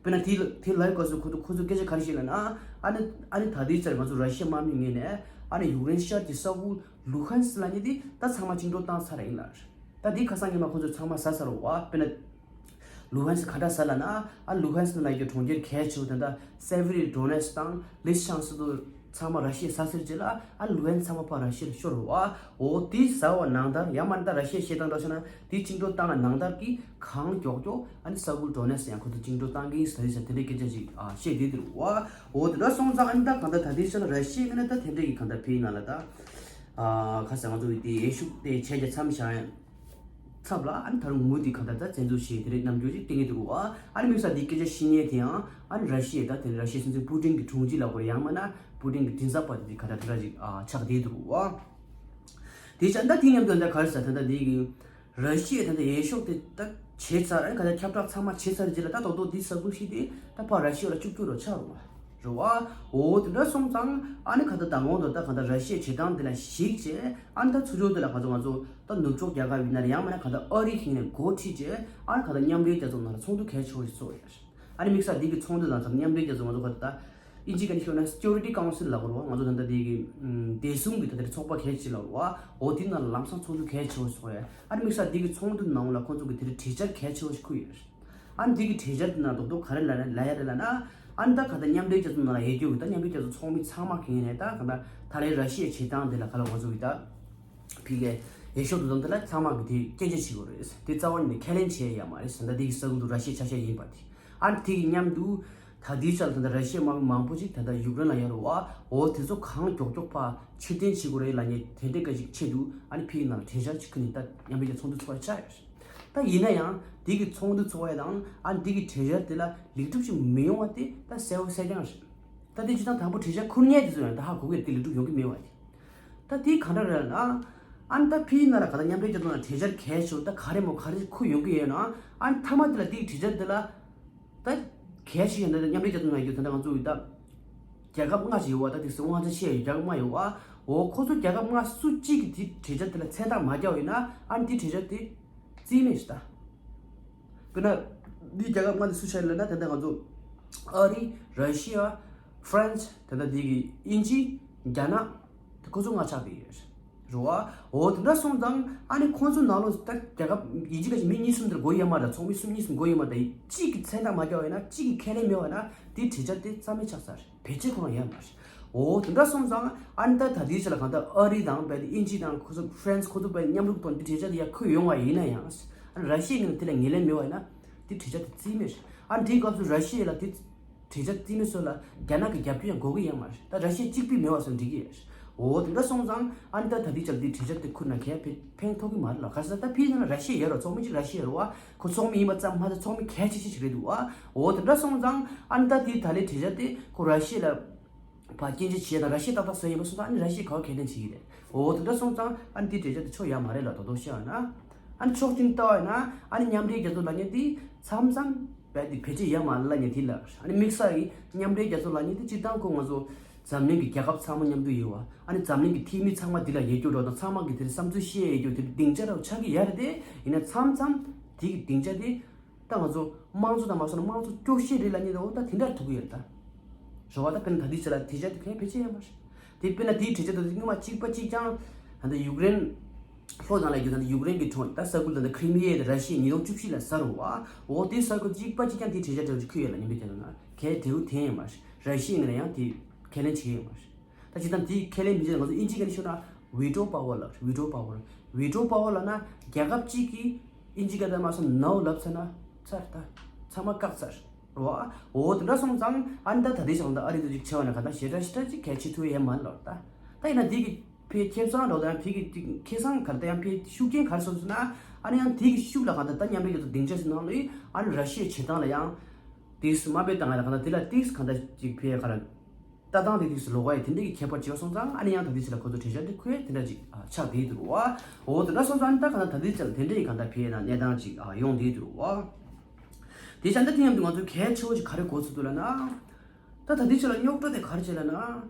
དཔེར་ན་དེ་དེ་ལབ་སྐབས་སུ་ཁོ་ཚོ་ཁོ་ཚོ་སྐད་ཆ་ག་རེ་བཤད་ལབ་ན། ཨ་ནི་ཨ་ནི་ད་ལྟའི་ཆར་ང་ཚོ་ར་ཤི་ཡ་དམག་མིའི་ངོས་ནས་ཨ་ནི་ཡུཀ་རེན་ཤར་གྱི་ས་ཁུལ་ལུ་ཧན་སི་ལབ་མཁན་དེ་ད་ཚང་མ་བཅིངས་འགྲོལ་བཏང་ཚར་ཡིན་ལབ་རེད། ད་དེ་ཁ་སང་ཉི་མ་ཁོ་ཚོས་ཚང་མ་ཟ་ཚར་བ། དཔེར་ན་ལུ་ཧན་སི་ག་འདྲ་ཟ་ལབ་ན། ཨ་ལུ་ཧན་སི་ནང་ལ་ཡོད་གྲོང་ཁྱེར་གལ་ཆེ་བོ་དེ་འདྲ་སེ་བྷི་རི་ཌོ་ནེ་སི་དང་ལི་ཤང་སི་ཏུ་ ཚང་མ་ར་ཤི་ཡས་ཟ་ཟེར་རྗེས་ལ་ཨ་ལུ་ཧན་ཚང་མ་ཕར་ར་ཤི་ཡ་ལ་ཤོར་བ། འོ་དེ་ཟ་བ་ནང་ལྟར་ཡང་མིན་ད་ར་ཤི་ཡས་བཤད་སྟངས་འདྲ་བྱས་ན་དེ་བཅིངས་འགྲོལ་བཏང་བ་ནང་ལྟར་གྱི་གང་མགྱོགས་མགྱོགས་ཨ་ནི་ས་ཁུལ་ཌོ་ནེ་སི་ཡང་ཁོ་ཚོ་བཅིངས་འགྲོལ་བཏང་གི་ཡིན་ཟེར་ཡིན་ཟེར་དེ་འདྲའི་སྐད་ཆ་ཅིག་ཨ་བཤད་བསྡད་འདུག་བ། འོ་དེ་འདྲ་སོང་ཙང་ཨ་ནི་ད་གང་ལྟར་ད་ལྟའི་ཆ་ལ་ར་ཤི་ཡའི་ངོས་ནས་ད་དེ་འདྲའི་གི་གང་ལྟར་ཕི་ཡིན་ན་ལ་ད་ཨ་ཁ་སང་ང་ཚོ་གི་དེ་འོས་ཤོག་དེ་ཆད་རྒྱུ་མཚམས་བཞག་ཡང་། ཚབ་ལ་ཨ་ནི་ད་རུང་མུ་མཐུད་གང་ལྟར་ད་བཙན་འཛུལ་བྱས་དེ་རིགས་རྣམ་འགྱུར་ཅིག་བསྟན་གྱི་འདུག་གོ། ཨ་ནི་དམིགས་བསལ་འདི་སྐད་ཆ་བཤད་མཁན་དེའང་ཨ་ནི་ར་ཤི་ཡའི་ད་དེ་ནི་ར་ཤི་ཡའི་སྲིད་འཛིན་པུ་ཏིན་གྱི་དྲུང་ཆེ་ལབ་དགོས་རེད། ཡང་མིན་ན་པུ་ཏིན་གྱི་མགྲིན་ཚབ་པ་དེ་ག་ད་དེ་འདྲ་ཅིག་ཨ་ཆགས་བསྡད་འདུག་གོ། དེ་ཆ་ད་དེ་མཉམ་དུ་ད་ག་རེ་ཟེར་ད་ད་འདི་གི་ར་ཤི་ཡས་ད་ད་འོས་ཤོག་དེ་ད་བྱས་ཚར། ཨ་ནི་ག་ད་ཁྱབ་བསྒྲགས་ཚང་མ་བྱས་ཚར་རྗེས་ལ་ད་རྡོག་རྡོག་འདི་ས་ཁུལ་ཞིག་དེ་ད་ཕར་ར་ཤི་ཡ་ལ་བཅུག་རྒྱུ་རོ་ཆགས་རོ། རེད་བ། འོ་དེ་འདྲ་སོང་ཙང་ཨ་ནི་ག་ད་ད་གོང་དུ་ད་ག་ད་ར་ཤི་ཡའི་བྱེད་སྟངས་དེ་ལ་གཞིགས་བྱས་ཨ་ནི་ད་ཚུར་ཕྱོགས་དེ་ལ་ག་ཚོད་ང་ཚོ་ད་ནུབ་ཕྱོགས་རྒྱལ་ཁབ་ཡིན་ན་རེད། ཡང་མིན་ན་ག་ད་ཨ་རི་ཁེངས་ནས་འགོ་ཁྲིད་བྱས་ཨ་ནི་ག་ད་མཉམ་འབྲེལ་རྒྱལ་ཚོགས་ནང་ལ་ཚོགས་འདུ་གལ་ཆེ་བོ་ཞིག་ཚོགས་ཡོད། ཨ་ནི་དམིགས་བསལ་འདི་གི་ཚོགས་འདུ་དང་ག་ད་མཉམ་འབྲེལ་རྒྱལ་ཚོགས་ང་ཚོ་ག་ད་ད་ཨིན་ཇི་སྐད་ནས་ཤོད་ན་Security Council་ལབ་དགོས་རེད་བ། ང་ཚོ་ད་ད་འདི་གི་བདེ་སྲུང་གི་ད་ད་ཚོགས་པ་གལ་ཆེ་ལབ་དགོས་རེད་བ། འོ་དེ་ནང་ལ་ལམ་སང་ཚོགས་འདུ་གལ་ཆེ་བོ་ཞིག་ཚོགས་ཡོད། ཨ་ནི་དམིགས་བསལ་འདི་གི་ཚོགས་འདུ་ནང་ལ་ཁོང་ཚོ་གི་དེ་རིང་གྲོས་འཆར་གལ་ཆེ་བོ་ཞིག་ཁུར་ཡོད། ཨ་ནི་འདི་གི་གྲོས་འཆར་འདི་ནང་རྡོག་རྡོག་ག་རེ་ལབ་ན་ལབ་ཡ་རེད་ལབ་ན། ཨ་ནི་ད་ག་ད་མཉམ་འབྲེལ་རྒྱལ་ཚོགས་ནང་ལ་ཡོད་རྒྱུ་གི་ད་མཉམ་འབྲེལ་རྒྱལ་ཚོགས་ཚོགས་མི་ཚང་མ་གི་ངོས་ནས་ད་ག་ད་ད་རེས་ར་ཤི་ཡའི་བྱེད་སྟངས་འདི་ལ་ག་ལ་ང་ཚོ་གི་ད་ཕི་གའི་འོས་ཤོག་འདུ་དང་འདི་ལ་ཚང་མ་གི་དེ་སྐད་ཆ་བྱེད་དགོས་རེད། དེ་རྩ་བ་ཉིད་ནས་ཁས་ལེན་བྱེད་ཡ་མ་རེད་ཟེར། ད་འདི་གི་ས་ཁུལ་དུ་ར་ཤི་ཡའི་ཆ་ཤས་ཡིན་པ་དེ། ཨ་ནི་དེ་གི་མཉམ་དུ་ད་ལྟའི་ཆར་ད་ལྟ་ར་ཤི་ཡའི་དམག་མི་མང་པོ་ཅིག་ད་ལྟ་ཡུཀ་རེན་ལ་ཡོད་རེད་བ། འོ་དེ་ཚོ་གང་མགྱོགས་མགྱོགས་ཕར་ཕྱིར་འཐེན་བྱེད་དགོས་རེད་ལབ་མཁན་དེ་འདྲའི་སྐད་ཅིག་ཆེད་དུ་ཨ་ནི་ཕི་གི་ནང་ལ་གྲོས་འཆར་ཅིག་ཁུར་ནས་ད་མཉམ་འབྲེལ་གྱི་ཚོགས་འདུ་ཚོགས་ཡ་ཆགས་ཡོད་རེད། ད་ཡིན་ན་ཡང་དེ་གི་ཚོགས་འདུ་ཚོགས་ཡ་དང་ཨ་ནི་དེ་གི་གྲོས་འཆར་དེ་ལ་ལེགས་གྲུབ་ཅིག་མི་ཡོང་བ་དེ་ད་གསལ་བོ་གསལ་རྐྱང་རེད། ད་དེ་སྤྱིར་བཏང་དང་པོ་གྲོས་འཆར་ཁུར་མཁན་དེ་ཚོ་ཡང་ད་ཧ་གོ་གི་རེད། དེ་ལེགས་གྲུབ་ཡོང་གི་མེད་བ་དེ། ད་དེ་ག་འདྲ་རེད་ལབ་ན། ཨ་ནི་ད་ཕི་གི་ནང་ལ་ག་ད་མཉམ་འབྲེལ་རྒྱལ་ཚོགས་ནང་གྲོས་འཆར་གལ་ཆེ་བོ་ད་ག་རེ་མོ་ག་རེ་ཁུར་ཡོང་གི་ཡོད་ན། ཨ་ནི་མཐའ་མ་དེ་ལ་དེ་གི་གྲོས་འཆར་དེ་ལ་ད་གལ་ཆེ་ཡོད་ན་ད་མཉམ་འབྲེལ་རྒྱལ་ཚོགས་ནང་ཡོད་ད་ད་ང་ཚོ་ཡོད་ད། རྒྱལ་ཁབ་ལྔ་ཞིག་ཡོད་བ། ད་དེ་སུ་དབང་ཆ་ཆེ་ཡོད་རྒྱལ་ཁབ་ལྔ་ཡོད་བ། འོ་ཁོ་ཚོ་རྒྱལ་ཁབ་ལྔ་སུ་གཅིག་གིས་དེ་གྲོས་འཆར་དེ་ལ་མཚན་རྟགས་མ་རྒྱག་པ་ཡིན་ན་ཨ་ནི་དེ་གྲོས་འཆར་དེ་རྩིས་མེད་ཞིག་ད། དཔེར་ན། འདི་རྒྱལ་ཁབ་ལྔ་དེ་སུ་ཆགས་ཡོད་ལབ་ན་ད་ལྟ་ང་ཚོ་ཨ་རི། ར་ཤི་ཡ། ཧྥ་རན་སི། ད་ལྟ་འདི་གི་དབྱིན་ཇི། རྒྱ་ནག་དེ་ཁོ་ཚོ་ལྔ་ཆགས་བསྡད་ཡོད་རེད་བ། འོ་དེ་འདྲ་སོང་ཙང་ཨ་ནི་ཁོ་ཚོ་ནང་ལོགས་ད་རྒྱལ་ཁབ་ཡིན་གཅིག་ག་ཅིག་མི་གཉིས་གསུམ་དེར་དགོས་ཡོད་མ་རེད། ཚོགས་མི་གསུམ་གཉིས་གསུམ་དགོས་ཡོད་མ་རེད། གཅིག་གིས་མཚན་རྟགས་མ་རྒྱག་པ་ཡིན་ན་གཅིག་གིས་ཁས་ལེན་མེད་པ་ཡིན་ན་དེ་གྲོས་འཆར་དེ་རྩ་མེད་ཆགས་ཚར་རེད། བེད་སྤྱོད་ཁོ་རང་ཡོད་མ་རེད། འོ་དེ་འདྲ་སོང་ཙང་ཨ་ནི་ད་ད་ལྟའི་ཆ་ལ་གང་ལྟར་ཨ་རི་དང་བལ་དབྱིན་ཇི་དང་ཁོ་ཚོ་ཧྥ་རན་སི་ཁོ་ཚོ་བལ་མཉམ་རུབ་ཐོག་འདི་གྲོས་འཆར་དེ་ཡར་འཁུར་ཡོང་བ་ཡིན་ན་ཡང་། ཨ་ནི་ར་ཤི་ཡའི་ངོས་ནས་དེ་ལ་ངོས་ལེན་མེད་པ་ཡིན་ན་དེ་གྲོས་འཆར་དེ་རྩིས་མེད་རེད། ཨ་ནི་དེའི་སྐབས་སུ་ར་ཤི་ཡ་ལ་དེ་གྲོས་འཆར་རྩིས་མེད་སོགས་ལ་རྒྱ་ནག་གི་རྒྱབ་སྐྱོར་ཡང་དགོས་ཀྱི་ཡོད་མ་རེད། ད་ར་ཤི་ཡ་གཅིག་པུས་མེད་པ་སོགས་འགྲིག་གི་ཡོད་རེད། འོ་དེ་འདྲ་སོང་ཙང་ཨ་ནི་ད་ད་ལྟའི་ཆ་ལ་དེ་གྲོས་འཆར་དེ་འཁུར་ན་གལ་ཕན་ཕན་ཐོགས་ཀྱི་མ་རེད་ལ། ག་ཟེར་ན་ད་ཕི་ནང་ལ་ར་ཤི་ཡ་ཡོད་རེད། ཚོགས་མི་གཅིག་ར་ཤི་ཡ་རེད་བ། ཁོ་ཚོགས་མི་ཡིན་པ་ཙམ་མ་ཟད་ཚོགས་མི་གལ་ཆེ་ཤོས་ཤིག་རེད་འདུག་བ། འོ་དེ་འདྲ་སོང་ཙང་ཨ་ནི་ད་དེ་ད་ལོའི་གྲོས་འཆར་དེ་ཁོ་ར་ཤི་ཡ་ལ་ཕར་སྐྱོན་བརྗོད་བྱས་དང་ར་ཤི་ཡ་ཏག་ཏག་བཟོས་ཡིན་པ་སོང་ཙང་ཨ་ནི་ར་ཤི་ཡ་ག་བ་ཁས་ལེན་བྱེད་ཀྱི་རེད། འོ་དེ་འདྲ་སོང་ཙང་ཨ་ནི་དེ་གྲོས་འཆར་དེ་ཆོ་ཡ་མ་རེད་ལ། དོ་དོ་ཤེས་ཡོད་ན། ཨ་ནི་ཕྱོགས་གཅིག་ལྟ་བ་ཡིན་ན་ཨ་ནི་མཉམ་འབྲེལ་རྒྱལ་ཚོགས་ལབ་མཁན་དེ་མཚམས་མཚམས་རྦད་དེ་བེད་སྤྱོད་ཡ་མ་ལབ་མཁན་དེ་ལ། ཨ་ནི་དམིགས་བསལ་གྱི་མཉམ་འབྲེལ་རྒྱལ་ཚོགས་ལབ་མཁན་དེ་སྤྱིར་བཏང་ཁོ་ང་ཚོ་འཛམ་གླིང་གི་རྒྱལ་ཁབ་ཚང་མ་མཉམ་དུ་ཡོད་བ། ཨ་ནི་འཛམ་གླིང་གི་འཐུས་མི་ཚང་མ་འདི་ལ་ཡོད་རྒྱུ་འགྲོ་དང་ཚང་མ་གི་དེར་བསམ་ཚུལ་བཤད་ཡོད་རྒྱུ་དེ་སྡིངས་ཆ་རུ་ཆགས་ཀྱི་ཡ་རེད་དེ། ཡིན་ན་མཚམས་མཚམས་དེ་གི་སྡིངས་ཆ་དེ་ད་ང་ཚོ་དམངས་གཙོ་དང་མ་སོང་ན་དམངས་གཙོ་སྐྱོ་ཤས་རེད་ལབ་མཁན་དེ་འོ་ད་དེ་འདྲ་ཐུག་གི་ཡོད་རེད་ད། རེད་བ། ད་དཔེར་ན་ད་ལྟའི་ཆ་ལ་དེ་ཆ་དེ་གས་བེད་སྤྱོད་ཡ་མ་རེད། དེ་དཔེར་ན་དེའི་གྲོས་འཆར་དེ་ཚོ་སྔོན་མ་གཅིག་པ་གཅིག་རྐྱང་ད་ལྟ་ཡུཀ་རེན་ལྷོ་དང་ལ་རྒྱུ་ད་ལྟ་ཡུཀ་རེན་གྱི་གྲོང་ད་ས་ཁུལ་ད་ལྟ་ཁི་རི་མི་ཡ་དེ་ར་ཤི་ཡས་ཉིས་སྟོང་བཅུ་བཞི་ལ་ཟ་རུ་བ། འོ་དེ་ས་ཁུལ་གཅིག་པ་གཅིག་རྐྱང་དེའི་གྲོས་འཆར་དེ་ཚོ་ཁུར་ཡོད་ལ་མཉམ་འབྲེལ་རྒྱལ་ཚོགས་ནང་གས་འབྲེལ་བ་དེ་ཡང་མ་རེད། ར་ཤི་ཡའི་ངོས་ནས་ཡང་དེ་ཁས་ལེན་བྱེད་ཀྱི་ཡོད་མ་རེད། ད་ཅི་ད་དེ་ཁས་ལེན་མི་བྱེད་ན་ང་ཚོ་དབྱིན་ཇི་སྐད་ནས་ཤོད་ན་veto power ལབ་རེད། veto power veto power ལབ་ན་རྒྱལ་ཁབ་གཅིག་གིས་དབྱིན་ཇི་སྐད་དུ་མ་སོང་no ལབ་ཚར་ན་ཚར་ད། ཚང་མ་བཀག་ཚར་རེད་བ། འོ་དེ་འདྲ་སོང་ཙང་ཨ་ནི་ད་ད་ལྟའི་ཆ་ལ་ད་ཨ་རི་དུ་ཅིག་ཆེ་བ་ན་ག་ད་ཞེ་དྲག་ཞེ་དྲག་ཅིག་གལ་ཆེ་ཐུབ་ཡས་མ་རེད་ལབ་རེད་ད། ད་ཡིན་ན་དེ་གི་ཕའི་ཁེ་བཟང་རོགས་དང་དེ་གི་དེ་ཁེ་བཟང་ག་རེ་ད་ཡང་ཕའི་ཤུགས་རྐྱེན་ག་རེ་སོང་ཟེར་ན། ཨ་ནི་ཡང་དེ་གི་ཤུགས་ལ་ག་ད་ད་མཉམ་འབྲེལ་རྒྱལ་ཚོགས་སྡིངས་ཆ་ཞིག་ནང་ལ་ཨ་ནི་ར་ཤི་ཡའི་བྱེད་སྟངས་ལ་ཡང་དེ་སུ་དམའ་འབེབས་བཏང་ཡ་ལ་ག་ད་དེ་ལ་ཏིག་སུ་ག་ད་ཅིག་ཕའི་ག་རེ། ལྟ་སྟངས་དེ་དུས་སུ་ལོག་པ་ཡི་དེ་འདྲ་གི་ཁྱད་པར་ཅིག་སོང་ཙང་ཨ་ནི་ཡང་ད་དུས་སུ་ལ་ཁོ་ཚོ་གྲོས་འཆར་དེ་ཁོས་དེ་འདྲ་ཅིག་ཨ་ཆགས་བསྡད་འདུག་བ། འོ་དེ་འདྲ་སོང་ཙང་ཨ་ནི་ད་ད་དུས་སུ་ལ་དེ་འདྲ་ཡི་གང་ལྟར་ཕེ་ན་གནས་སྟངས་ཅིག་ཨ་ཡོང་བསྡད་འདུག་བ། དེ་ཆ་འདི་དེ་མཉམ་དུ་ང་ཚོས་གལ་ཆེ་བོ་ཞིག་ག་རེ་གོ་ཚུལ་འདུག་ལབ་ན། ད་ད་དུས་སུ་ལ་རྙོག་དྲ་དེ་ག་རེ་བྱས་ལབ་ན།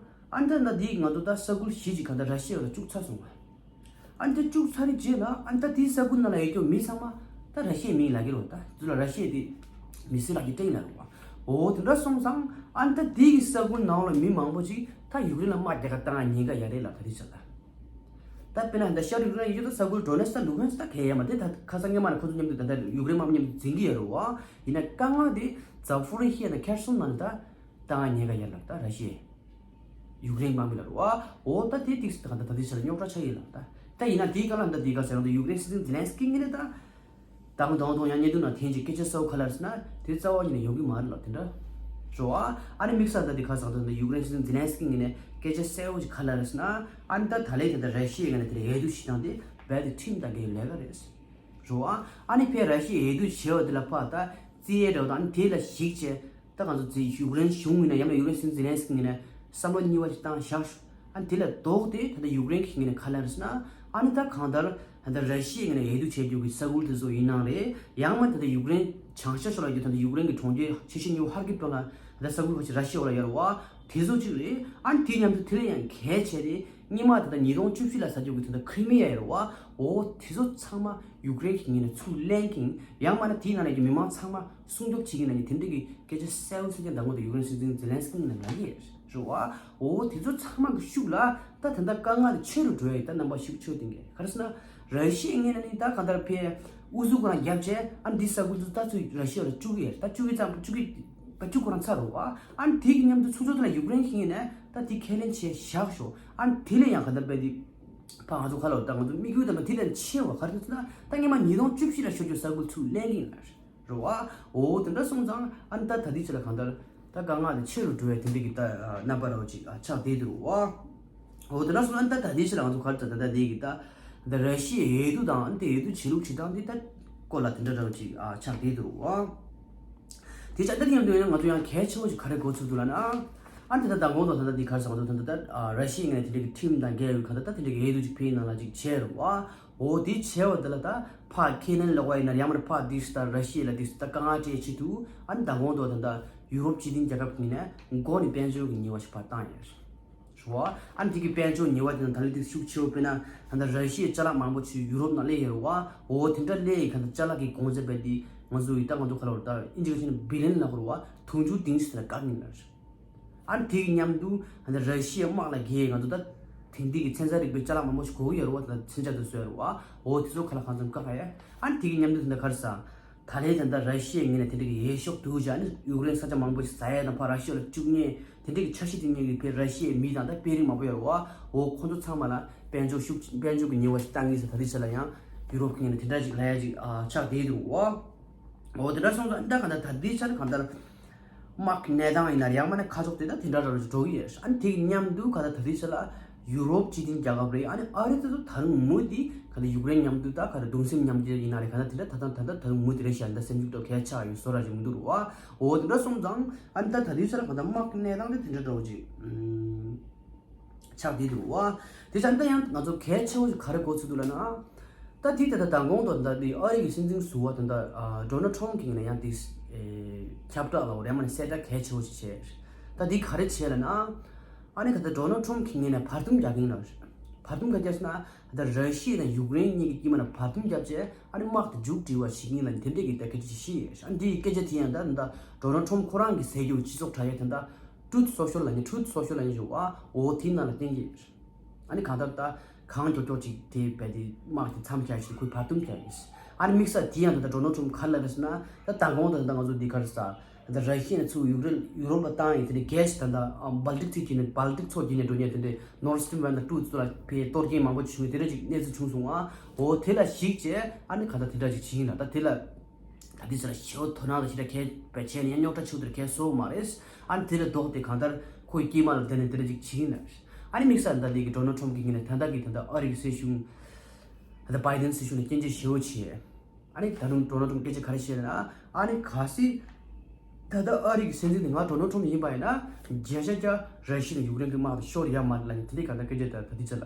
ཨ་ནི་ད་ད་འདི་ང་ཚོ་ད་ས་ཁུལ་བཞི་ཅིག་གང་ལྟར་ར་ཤི་ཡ་ལ་བཅུག་ཚར་སོང་བ། ཨ་ནི་དེ་བཅུག་ཚར་རེད་རྗེས་ལ་ཨ་ནི་ད་དེའི་ས་ཁུལ་ནང་ལ་ཡོད་རྒྱུ་མི་ཚང་མ་ད་ར་ཤི་ཡའི་མི་ལབ་ཀྱི་རེད་བ། ད་དེ་ཚོ་ལ་ར་ཤི་ཡ་དེ་མི་སེར་ལབ་ཀྱི་སྟེང་ལ་རེད་བ། འོ་དེ་འདྲ་སོང་ཙང་ཨ་ནི་ད་དེ་གི་ས་ཁུལ་ནང་ལ་མི་མང་པོ་ཅིག་ད་ཡུཀ་རེན་ལ་དམག་རྒྱག་ག་བཏང་ཉེན་ཁ་ཡོད་རེད་ལབ་ད་དེ་ཆ་ལ། ད་དཔེར་ན་ད་ཤར་ཡུཀ་རེན་ཡོད་ད་ས་ཁུལ་ཌོ་ནེ་སི་ད་ལུ་ཧན་སི་ད་གས་ཡ་མ་དེ་ད་ཁ་སང་སྔོན་མ་ལ་ཁོ་ཚོ་མཉམ་དུ་ད་ད་ཡུཀ་རེན་དམག་མཉམ་དུ་འཛིང་གི་ཡོད་རེད་བ། ཡིན་ན་དཀའ་ངལ་དེ་ཛ་ཕོ་རི་ཤི་ཡ་དང་ཁེར་སོང་ནང་ལ་ད་བཏང་ཉེན་ཁ་ཡོད་ལབ་ད་ར་ཤི་ཡ། ཡུཀ་རེན་དམག་མི་ལ་རེད་བ། འོ་ད་དེ་ཏིག་ཙམ་ད་ག་ད་ད་དེ་ཆ་ལ་རྙོག་དྲ་ཆགས་ཡིན་ལ་ད། ད་ཡིན་ན་དེའི་སྐབས་ལ་ད་དེའི་སྐབས་ཟེར་ན་ད་ཡུཀ་རེན་སྲིད་འཛིན་ཛེ་ལན་སི་ཀི་ངོས་ནས་ད། ད་གང་དང་དང་ཡང་བརྙན་ཐུང་ནང་འཐེན་གྱི་སྐད་ཆ་གསལ་པོ་ག་རེ་རེད་ཟེར་ན་དེ་རྩ་བ་ཉིད་ནས་ཡོང་གི་མ་རེད་ལ་དེ་འདྲ། རེད་བ། ཨ་ནི་དམིགས་བསལ་ད་དེ་ག་ཟེར་ན་ད་ཡུཀ་རེན་སྲིད་འཛིན་ཛེ་ལན་སི་ཀི་ངོས་ནས་སྐད་ཆ་གསལ་པོ་ཞིག་ག་རེ་རེད་ཟེར་ན། ཨ་ནི་ད་ད་ལན་དེ་ད་ར་ཤི་ཡའི་ངོས་ནས་དེ་ལ་འོས་བསྡུ་བྱེད་སྟངས་དེ་རྦད་དེ་ཁྲིམས་དང་འགལ་བའི་ལས་ཀ་རེད། རེད་བ། ཨ་ནི་ཕར་ར་ཤི་ཡས་འོས་བསྡུ་བྱས་པ་དེ་ལ་ཕར་ད་རྩིས་ཡས་འདྲ་བོ་དང་ཨ་ནི་དེ་ལ་གཞིགས་བྱས། ད་ང་ཚོ་ཙི་ཡུཀ་རེན་གཞུང་ངོས་ནས་ཡང་ན་ཡུཀ་རེན་སྲིད་འཛིན་ཛེ་ལན་སི་ཀི་ངོས་ནས་བསམ་བློ་གཉིས་པ་ཞིག་བཏང་བཞག་ཨ་ནི་དེ་ལ་ལྡོག་སྟེ་ད་ལྟ་ཡུཀ་རེན་གྱི་ངོས་ནས་ག་རེ་ལབ་རེད་ཟེར་ན། ཨ་ནི་ད་གང་ལྟར་ད་ལྟ་ར་ཤི་ཡའི་ངོས་ནས་འོས་བསྡུ་བྱེད་རྒྱུ་གི་ས་ཁུལ་དེ་ཚོ་ཡིན་ནའང་རེད། ཡང་མིན་ད་ལྟ་ཡུཀ་རེན་བྱང་ཤར་ཕྱོགས་ལ་ཡོད་ད་ལྟ་ཡུཀ་རེན་གྱི་གྲོང་ཁྱེར་ཆེ་ཤོས་གཉིས་པོ་ཧར་ཀིབ་དང་ལ་ད་ལྟ་ས་ཁུལ་ཁ་ཤས་ར་ཤི་ཡ་འོག་ལ་ཡོད་རེད་བ། དེ་ཚོ་གཅིག་རེད། ཨ་ནི་དེ་མཉམ་དུ་དེ་ལ་ཡང་གལ་ཆེ་རེད། སྔོན་མ་ད་ལྟ་ཉིས་སྟོང་བཅུ་བཞི་ལ་ས་ཆ་གི་ད་ལྟ་ཁི་རི་མི་ཡ་ཡོད་རེད་བ། འོ་དེ་ཚོ་ཚང་མ་ཡུཀ་རེན་གྱི་ངོས་ནས་ཚུར་ལེན་གྱིན། ཡང་མིན་ན་དེའི་ནང་ནས་ཀྱི་མི་མང་ཚང་མ་སྲུང་སྐྱོབ་བྱེད་ཀྱིན་ལབ་ནས་དེ་འདྲ་གི་སྐད་ཆ་གསལ་པོ་གསལ་རྐྱང་ད་ངོ་ད་ཡུཀ་རེན་སྲིད་འཛིན་ཛེ་ལན་སི་ཀི་ངོས་ནས་ལབ་ཀྱི་རེད་བ། འོ་དེ་ཚོ་ཚང་མ་གི་ཤུགས་ལ་ད་ད་ལྟ་དཀའ་ངལ་དེ་ཆེ་རུ་འགྲོ་ཡས་ད་རྣམ་པ་ཤུགས་ཆེ་བསྟན་གྱི་རེད། ག་རེ་ཟེར་ན་ར་ཤི་ཡའི་ངོས་ནས་ནི་ད་གང་ལྟར་ཕར་ཨུ་ཚུགས་ཁོ་རང་བརྒྱབ་བྱས་ཨ་ནི་འདི་ས་ཁུལ་ཚོ་ད་ཚུར་ར་ཤི་ཡ་ལ་བཅུག་གི་རེད། ད་བཅུག་གི་ཙམ་བཅུག་གི་ད་བཅུག་ཁོ་རང་ཚར་རེད་བ། ཨ་ནི་དེ་གི་མཉམ་དུ་ཚུར་ཚུར་དེ་ལ་ཡུཀ་རེན་གྱི་ངོས་ནས་ད་དེ་ཁས་ལེན་བྱས་བཞག་ཤོག་ཨ་ནི་དེ་ལས་ཡང་གང་ལྟར་ཕར་དེ་ཕར་ང་ཚོ་ཁ་ལོ་ད་ང་ཚོ་དམིགས་ཡུལ་དམ་པ་དེ་ལས་ཆེ་བ་ག་རེ་ཟེར་ན་ད་སྔོན་མ་ཉིས་སྟོང་བཅུ་བཞི་ལ་ཤོར་རྒྱུ་ས་ཁུལ་ཚུར་ལེན་གྱི་ཡིན་ལ། རེད་བ། འོ་དེ་འདྲ་སོང་ཙང་ཨ་ནི་ད་ད་ལྟའི་ཆ་ལ་གང་ལྟར་ད་དཀའ་ངལ་དེ་ཆེ་རུ་འགྲོ་བའི་དེ་འདྲ་གི་ད་རྣམ་པ་ར་བ་ཅིག་ཆགས་བསྡད་འདུག་བ། འོ་དེ་འདྲ་སོང་ཙང་ད་ད་ལྟའི་ཆ་ལ་ང་ཚོ་ག་རེ་ད་ད་ད་དེ་གི་ད་ད་ར་ཤི་ཡའི་འོས་བསྡུ་དང་ཨ་ནི་དེ་འོས་བསྡུ་བྱེད་ལུགས་བྱེད་སྟངས་དེ་ད་སྐོར་ལ་དེ་འདྲ་ར་བ་ཅིག་ཆགས་བསྡད་འདུག་བ། དེ་ཆ་ད་མཉམ་དུ་ཡང་ང་ཚོ་ཡང་གལ་ཆེན་པོ་ཞིག་ག་རེ་གོ་ཚུལ་འདུག་ལབ་ན། ཨ་ནི་ད་ལྟ་མདང་དགོང་དང་ད་ལྟ་འདི་ག་རེ་ཟེར་ང་ཚོ་ད་ལྟ་ད་ར་ཤི་ཡའི་ངོས་ནས་དེ་འདྲ་གི་ཁྲིམས་དང་འགལ་བའི་ག་ད་ད་དེ་འདྲ་གི་འོས་བསྡུ་ཅིག་ཕེབས་ནང་ལ་ཅིག་བྱས་རེད་བ། འོ་དེ་བྱས་པ་དེ་ལ་ད་ཕར་ཁས་ལེན་ལོག་པ་ཡིན་ན་ཡང་མིན་ཕར་དེ་ད་ར་ཤི་ཡ་ལ་དེ་ད་དཀའ་ངལ་སྤྲད་ཆེད་དུ་ཨ་ནི་མདང་དགོང་དང་ད་ལྟ་ཡུ་རོབ་སྤྱི་མཐུན་རྒྱལ་ཁབ་ཀྱི་ངོས་ནས་མགོ་ནས་དཔལ་འབྱོར་གྱི་ཉེས་པ་ཞིག་ཕར་བཏང་ཡོད། རེད་བ། ཨ་ནི་དེ་གི་དཔལ་འབྱོར་ཉེས་པ་དེ་ནང་ད་ལན་དེ་ཤུགས་ཆེ་བོ་དཔེར་ན་ད་ལྟ་ར་ཤི་ཡའི་ཅ་ལག་མང་པོ་ཞིག་ཡུ་རོབ་ནང་སླེབས་ཡོད་རེད་བ། འོ་དེ་འདྲ་སླེབས་ཡི་ག་ད་ཅ་ལག་གི་གོང་ཚད་རྦད་དེ་ང་ཚོ་ཡི་ད་ང་ཚོ་ག་ལ་བར་ད་ཨིན་ཇི་སྐད་ཆ་ནི་བི་ལན་ལབ་དགོས་རེད་བ། དུང་ཕྱུར་བདུན་ཅུ་དེ་ལ་བཀག་ཉེན་ལ་རེད། ཨ་ནི་དེ་གི་མཉམ་དུ་ད་ལྟ་ར་ཤི་ཡའི་དམག་ལ་རྒྱལ་ཡི་ང་ཚོ་ད་དེང་དུས་ཀྱི་ཚན་རྩལ་རིག་པའི་ཅ་ལག་མང་པོ་ཞིག་དགོས་ཀྱི་ཡོད་རེད་བ། ད་མཚོན་ཆ་དེ་བཟོས་ཡོད་རེད་བ། འོ་དེ་ཚོ་ག་ལ་གང་འཚམ་བཀག་ཡ། ཨ་ནི་དེ་གི་མཉམ་དུ་ད་ལྟ་ག་རེ་ཟ། ད་ལན་ད་ལྟ་ར་ཤི་ཡའི་ངོས་ནས་དེ་འདྲ་གི་འོས་ཤོག་བསྡུ་བྱས་ནས་ཡུཀ་རེན་ས་ཆ་མང་པོ་ཞིག་ཟ་ཡས་དང་ཕར་ར་ཤི་ཡ་ལ་བཅུག་མཁན་དེ་འདྲ་གི་འཆར་གཞི་དེ་གཉིས་ཀྱི་ཕར་ར་ཤི་ཡའི་མི་དང་ད་དཔོན་རིགས་མང་པོ་ཡོད་རེད་བ། འོ་ཁོང་ཚོ་ཚང་མ་ལ་དཔལ་འབྱོར་ཤུགས་དཔལ་འབྱོར་གྱི་ཉེས་པ་ཞིག་བཏང་གི་ཟེར་ད་ལྟའི་ཆ་ལ་ཡང་ཡུ་རོབ་ཀྱི་ངོས་ནས་དེ་འདྲ་ཞིག་ལབ་ཡ་ཞིག་ཨ་ཆགས་བསྡད་འདུག་བ། འོ་དེ་འདྲ་སོང་ཙང་ད་ག་ད་ད་ལྟའི་ཆར་གང་ལྟར། དམག་གི་གནས་སྟངས་ཡིན་ན་ཡང་མིན་ན་ཁ་ཕྱོགས་དེ་ད་དེ་འདྲ་འདྲ་བོ་ཞིག་འགྲོ་གི་ཡོད། ཨ་ནི་དེ་གི་མཉམ་དུ་ག་ད་ད་ལྟའི་ཆ་ལ་ཡུ་རོབ་སྤྱི་མཐུན་རྒྱལ་ཁབ་རེད། ཨ་ནི་ཨ་རི་དེ་ཚོ་ད་རུང་མུ་མཐུད་ག་ད་ཡུཀ་རེན་མཉམ་དུ་ད་ག་ད་གདུང་སེམས་མཉམ་སྐྱེད་ཡིན་ན་རེད། ག་ད་དེ་འདྲ་ད་ད་ད་ད་རུང་མུ་མཐུད་རེད་ཤག་ཡོད་སེམས་ཤུགས་ད་གལ་ཆགས་ཡོད་བཟོ་འདྲ་ཞིག་མི་འདུག་རུ་བ། འོ་དེ་འདྲ་སོང་ཙང་ཨ་ནི་ད་ད་ལྟའི་ཆ་ལ་ག་ད་དམག་གི་གནས་སྟངས་དེ་དེ་འདྲ་འདྲ་བོ་ཅིག་ཆགས་བསྡད་འདུག་བ། དེ་ཙང་ད་ཡང་ང་ཚོ་གལ་ཆེ་བོ་ཞིག་ག་རེ་གོ་ཚུལ་འདུག་ལབ་ན། ད་དེ་ད་ལྟ་མདང་དགོང་དང་ད་དེ་ཨ་རི་གི་སྲིད་འཛིན་ཟུར་པ་དང་ད་ཨ་ཌོ་ནལ་ཊམ་གྱི་ངོས་ནས་ཡང་དེ་ཨེ་ཁྱབ་བསྒྲགས་ལ་འོ་རེ་མ་ནས་གསལ་བསྒྲགས་གལ་ཆེ་བོ་ཞིག་བྱས། ད་དེ་ག་རེ་བྱས་ལབ་ན། ཨ་ནི་ད་ལྟ་ཌོ་ནལ་ཊམ་གྱི་ངོས་ནས་བར་འདུམ་རྒྱག་གིན་ལ། བར་འདུམ་ག་རེ་བྱས་ན་ད་ལྟ་ར་ཤི་ཡ་དང་ཡུཀ་རེན་གཉིས་ཀྱི་དཀྱིལ་མ་ལ་བར་འདུམ་བརྒྱབ་བྱས་ཨ་ནི་དམག་དེ་མཇུག་སྒྲིལ་བ་བྱེད་ཀྱིན་ལ་དེ་འདྲས་ཀྱི་ད་སྐད་ཆ་ཞིག་བཤད་ཡོད། ཨ་ནི་དེ་ཡི་སྐད་ཆ་དེ་ཡང་ད་ད་ལྟ་ཌོ་ནལ་ཊམ་ཁོ་རང་གི་ཟེར་རྒྱུ་སྤྱི་ཚོགས་དྲ་རྒྱ་དེ་ད། Truth Social ལབ་ནི་Truth Social ལབ་ནི་ཞུ་བ་འོ་དེའི་ནང་ལ་བསྟན་གྱི་ཡོད། ཨ་ནི་གང་ལྟར་ད་གང་མགྱོགས་མགྱོགས་ཅིག་དེ་བས་དེ་དམག་དེ་མཚམས་བཞག་ཞིག་ཁོས་བར་འདུམ་བྱས་ཡིན། ཨ་ནི་དམིགས་བསལ་དེ་ཡང་ད་ལྟ་ཌོ་ནལ་ཊམ་ག་རེ་ལབ་རེད་ཟེར་ན་ད་མདང་དགོང་ད་ད་ང་ཚོ་འདི་ག་རེ་ཟ་ད་ད་ར་ཤི་ཡ་ནས་ཚུར་ཡུཀ་རེན་ཡུ་རོབ་ལ་བཏང་ཡིན། དེ་ནས་གྷེ་སི་ད་ད་བལ་ཏིག་ཚོ་བརྒྱུད་ནས་བལ་ཏིག་ཚོ་བརྒྱུད་ནས་འགྲོ་མཁན་དེ་འདྲའི་Nord Stream one དང་two ཚོ་ལ་ཕར་གཏོར་སྐྱོན་མང་པོ་བྱུང་བའི་དེ་འདྲ་ཅིག་གནས་ཚུལ་བྱུང་སོང་ཨ། འོ་དེ་ལ་གཞིགས་བྱས་ཨ་ནི་གང་ལྟར་དེ་འདྲ་ཅིག་བྱེད་ཀྱིན་ལ་ད་དེ་ལ། ད་དེ་ཚོ་ལ་ཞེ་པོ་དོ་སྣང་དང་ཞེ་དྲག་གས་བྱས་ནས་ཡང་རྙོག་དྲ་ཆེ་བོ་དེར་གས་བཟོ་བ་མ་རེད། ཨ་ནི་དེ་ལ་ལྡོག་སྟེ་གང་ལྟར་ཁོའི་དཀྱིལ་མ་ལ་བསྡད་ནས་དེ་འདྲ་ཅིག་བྱེད་ཀྱིན་ལ། ཨ་ནི་དམིགས་བསལ་ད་ལྟའི་གི་ཌོ་ནལ་ཊམ་གྱི་ངོས་ནས་ད་ལྟ་གི་ད་ལྟ་ཨ་རི་གི་སྲིད་གཞུང་ད་ལྟ་བྷའི་ཌེན་སྲིད་གཞུང་ནས་སྐྱོན་བརྗོད་ཞེ་པོ་བྱས། ཨ་ནི་ད་རུང་ཌོ་ནལ་ཊམ་སྐད་ཆ་ག་རེ་བཤད་ན་ཨ་ནི་གལ་སྲིད་ད་ལྟ་ཨ་རི་གི་སྲིད་འཛིན་དེ་ང་ཌོ་ནལ་ཊམ་ཡིན་པ་ཡིན་ན་བརྒྱ་ཆ་བརྒྱ་ར་ཤི་ཡ་དང་ཡུཀ་རེན་གྱི་དམག་དེ་ཤོར་ཡ་མ་རེད་ལབ་ནས་དེ་འདྲའི་གང་ལྟར་སྐད་ཆ་ད་ད་ལྟའི་ཆ་ལ།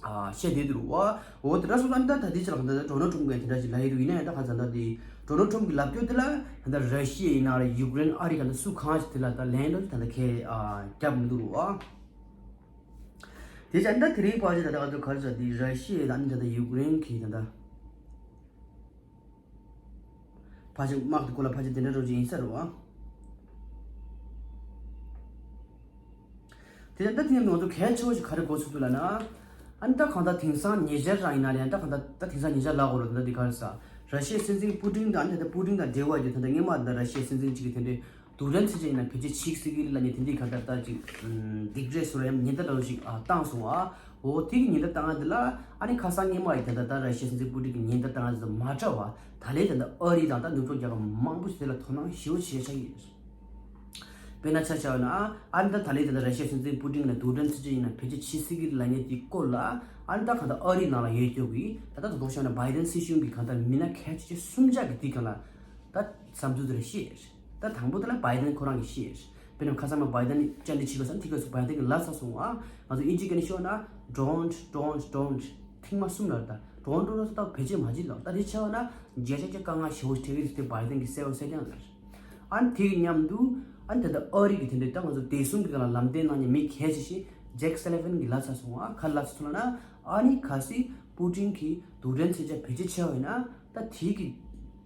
ཨ་བཤད་བསྡད་འདུག་བ། འོ་དེ་འདྲ་སོང་ཙང་ད་ད་ལྟའི་ཆ་ལ་ད་ལྟ་ཌོ་ནལ་ཊམ་གིས་དེ་འདྲ་ཞིག་ལབ་ཡོད་འདུག་ཡིན་ན་ཡང་ད་ག་ཚ་ད་དེ་ཌོ་ནལ་ཊམ་གི་ལབ་སྐྱོར་དེ་ལ་ད་ལྟ་ར་ཤི་ཡ་ཡིན་ན་རེད་ཡུཀ་རེན་ཨ་རི་ག་ད་སུ་གང་ཞིག་དེ་ལ་ད་ལན་ལོག་ད་ལྟ་ཁས་ཨ་བརྒྱབ་མི་འདུག་བ། དེ་ཙང་ད་དེ་རིང་ཕལ་ཆེར་ད་ལྟ་ག་ཚོད་ག་རེ་ཟ་དེ་ར་ཤི་ཡ་ད་ནི་ད་ལྟ་ཡུཀ་རེན་གི་ད་ལྟ། ཕལ་ཆེར་དམག་དེ་སྐོར་ལ་ཕལ་ཆེར་དེ་འདྲ་འདྲ་བོ་ཅིག་ཡིན་ས་རེད་བ། དེ་ལྟར་ད་དེ་ནས་ང་ཚོ་གལ་ཆེ་བོ་ཞིག་ག་རེ་གོ་ཚུལ་འདུག་ལབ་ན། ཨ་ནི་ད་གང་ལྟར་དེང་སང་ཉེ་ཆར་རང་ཡིན་ན་རེད། ད་གང་ལྟར་ད་དེང་སང་ཉེ་ཆར་ལབ་དགོས་རེད། ད་འདི་ག་རེ་ཟ། ར་ཤི་ཡའི་སྲིད་འཛིན་པུ་ཏིན་དང་ཨ་ནི་ད་པུ་ཏིན་དང་འབྲེལ་བ་ཡོད་ད་ལྟ་སྔོན་མ་ད་ར་ཤི་ཡའི་སྲིད་འཛིན་གཅིག་གིས་དེ་འདྲའི་ རྡུལ་ཕྲན་མཚོན་ཆ་ཡིན་ན་བེད་སྤྱོད་བྱེད་སྲིད་ཀྱི་རེད་ལབ་མཁན་དེ་འདྲའི་གང་ལྟར་ད་ཅིག་ཨམ་སྡིགས་ར་ཟེར་ཡ་ཉེན་བརྡ་འདྲ་བོ་ཞིག་ཨ་བཏང་སོང་ཨ། འོ་དེ་གི་ཉེན་བརྡ་བཏང་ཡ་དེ་ལ་ཨ་ནི་ཁ་སང་སྔོན་མ་ཡི་དེ་ད་ད་ར་ཤི་ཡའི་སྲིད་འཛིན་པུ་ཏིན་གྱི་ཉེན་བརྡ་བཏང་ཡ་དེ་ཚོ་མ་འདྲ་བ་ད་ལན་དེ་ད་ཨ་རི་དང་ད་ནུབ་ཕྱོགས་རྒྱལ་ཁབ་མང་པོ་ཞིག་དེ་ལ་དོ་སྣང་ཞེ་པོ་བྱེད་ཆགས་ཀྱི་རེད། དཔེར་ན་ཆ་བཞག་ན་ཨ་ནི་ད་ད་ལན་དེ་ད་ར་ཤི་ཡའི་སྲིད་འཛིན་པུ་ཏིན་ལ་རྡུལ་ཕྲན་མཚོན་ཆ་ཡིན་ན་བེད་སྤྱོད་བྱེད་སྲིད་ཀྱི་རེད་ལབ་མཁན་དེའི་སྐོར་ལ་ཨ་ནི་ད་གང་ལྟར་ཨ་རིའི་ནང་ལ་ཡོད་རྒྱུ་གི་ད་ད་དོ་དོ་བཞག་ན་བྷའི་ཏན་སྲིད་གཞུང་གི་གང་ལྟར་མི་སྣ་གལ་ཆེ་ཆེ་གསུམ་ཆ་གི་དེའི་སྒང་ལ་ད་བསམ་ཚུལ་དེ་ལ་བཤད། ད་དང་པོ་དེ་ལ་བྷའི་ཏན་ཁོ་རང་གིས་བཤད། དཔེར་ན་ཁ་སང་མ་བྷའི་ཏན་བཅར་འདྲི་བྱས་པ་སང་དེ་སྐབས་སུ་བྷའི་ཏན་གྱིས་ལབ་ཚར་སོང་ཨ། ང་ཚོ་ཨིན་ཇི་སྐད་ནས་ཤོད་ན་don't don't don't ཐེངས་མ་གསུམ་ལབ། ད་don't don't ལབ་ད་བེད་སྤྱོད་མ་བྱེད་ལབ། ད་དེ་བྱས་པ་ན་བརྒྱ་ཆ་བརྒྱ་དཀའ་ངལ་ཞེ་པོ་འཕྲད་ཀྱི་རེད་དེ་བྷའི་ཏན་གྱིས་གསལ་པོ་གསལ་རྐྱང་ལབ། ཨ་ནི་དེ་གི་མཉམ་དུ་ཨ་ནི་ད་ལྟ་ཨ་རི་གི་དེ་འདྲའི་ད་ང་ཚོ་བདེ་སྲུང་གི་སྒང་ལ་ལམ་སྟོན་གནང་མཁན་མི་གལ་ཆེ་ཤོས་ཇེག་སེ་ལི་ཝན་གྱིས་ལབ་ཚར་སོང་ཨ། ག་ལབ་ཚར་སོང་ལབ་ན་ཨ་ནི་གལ་སྲིད་པུ་ཏིན་གྱིས་རྡུལ་ཕྲན་མཚོན་ཆ་བེད་སྤྱོད་བྱས་པ་ཡིན་ན་ད་དེ་གི་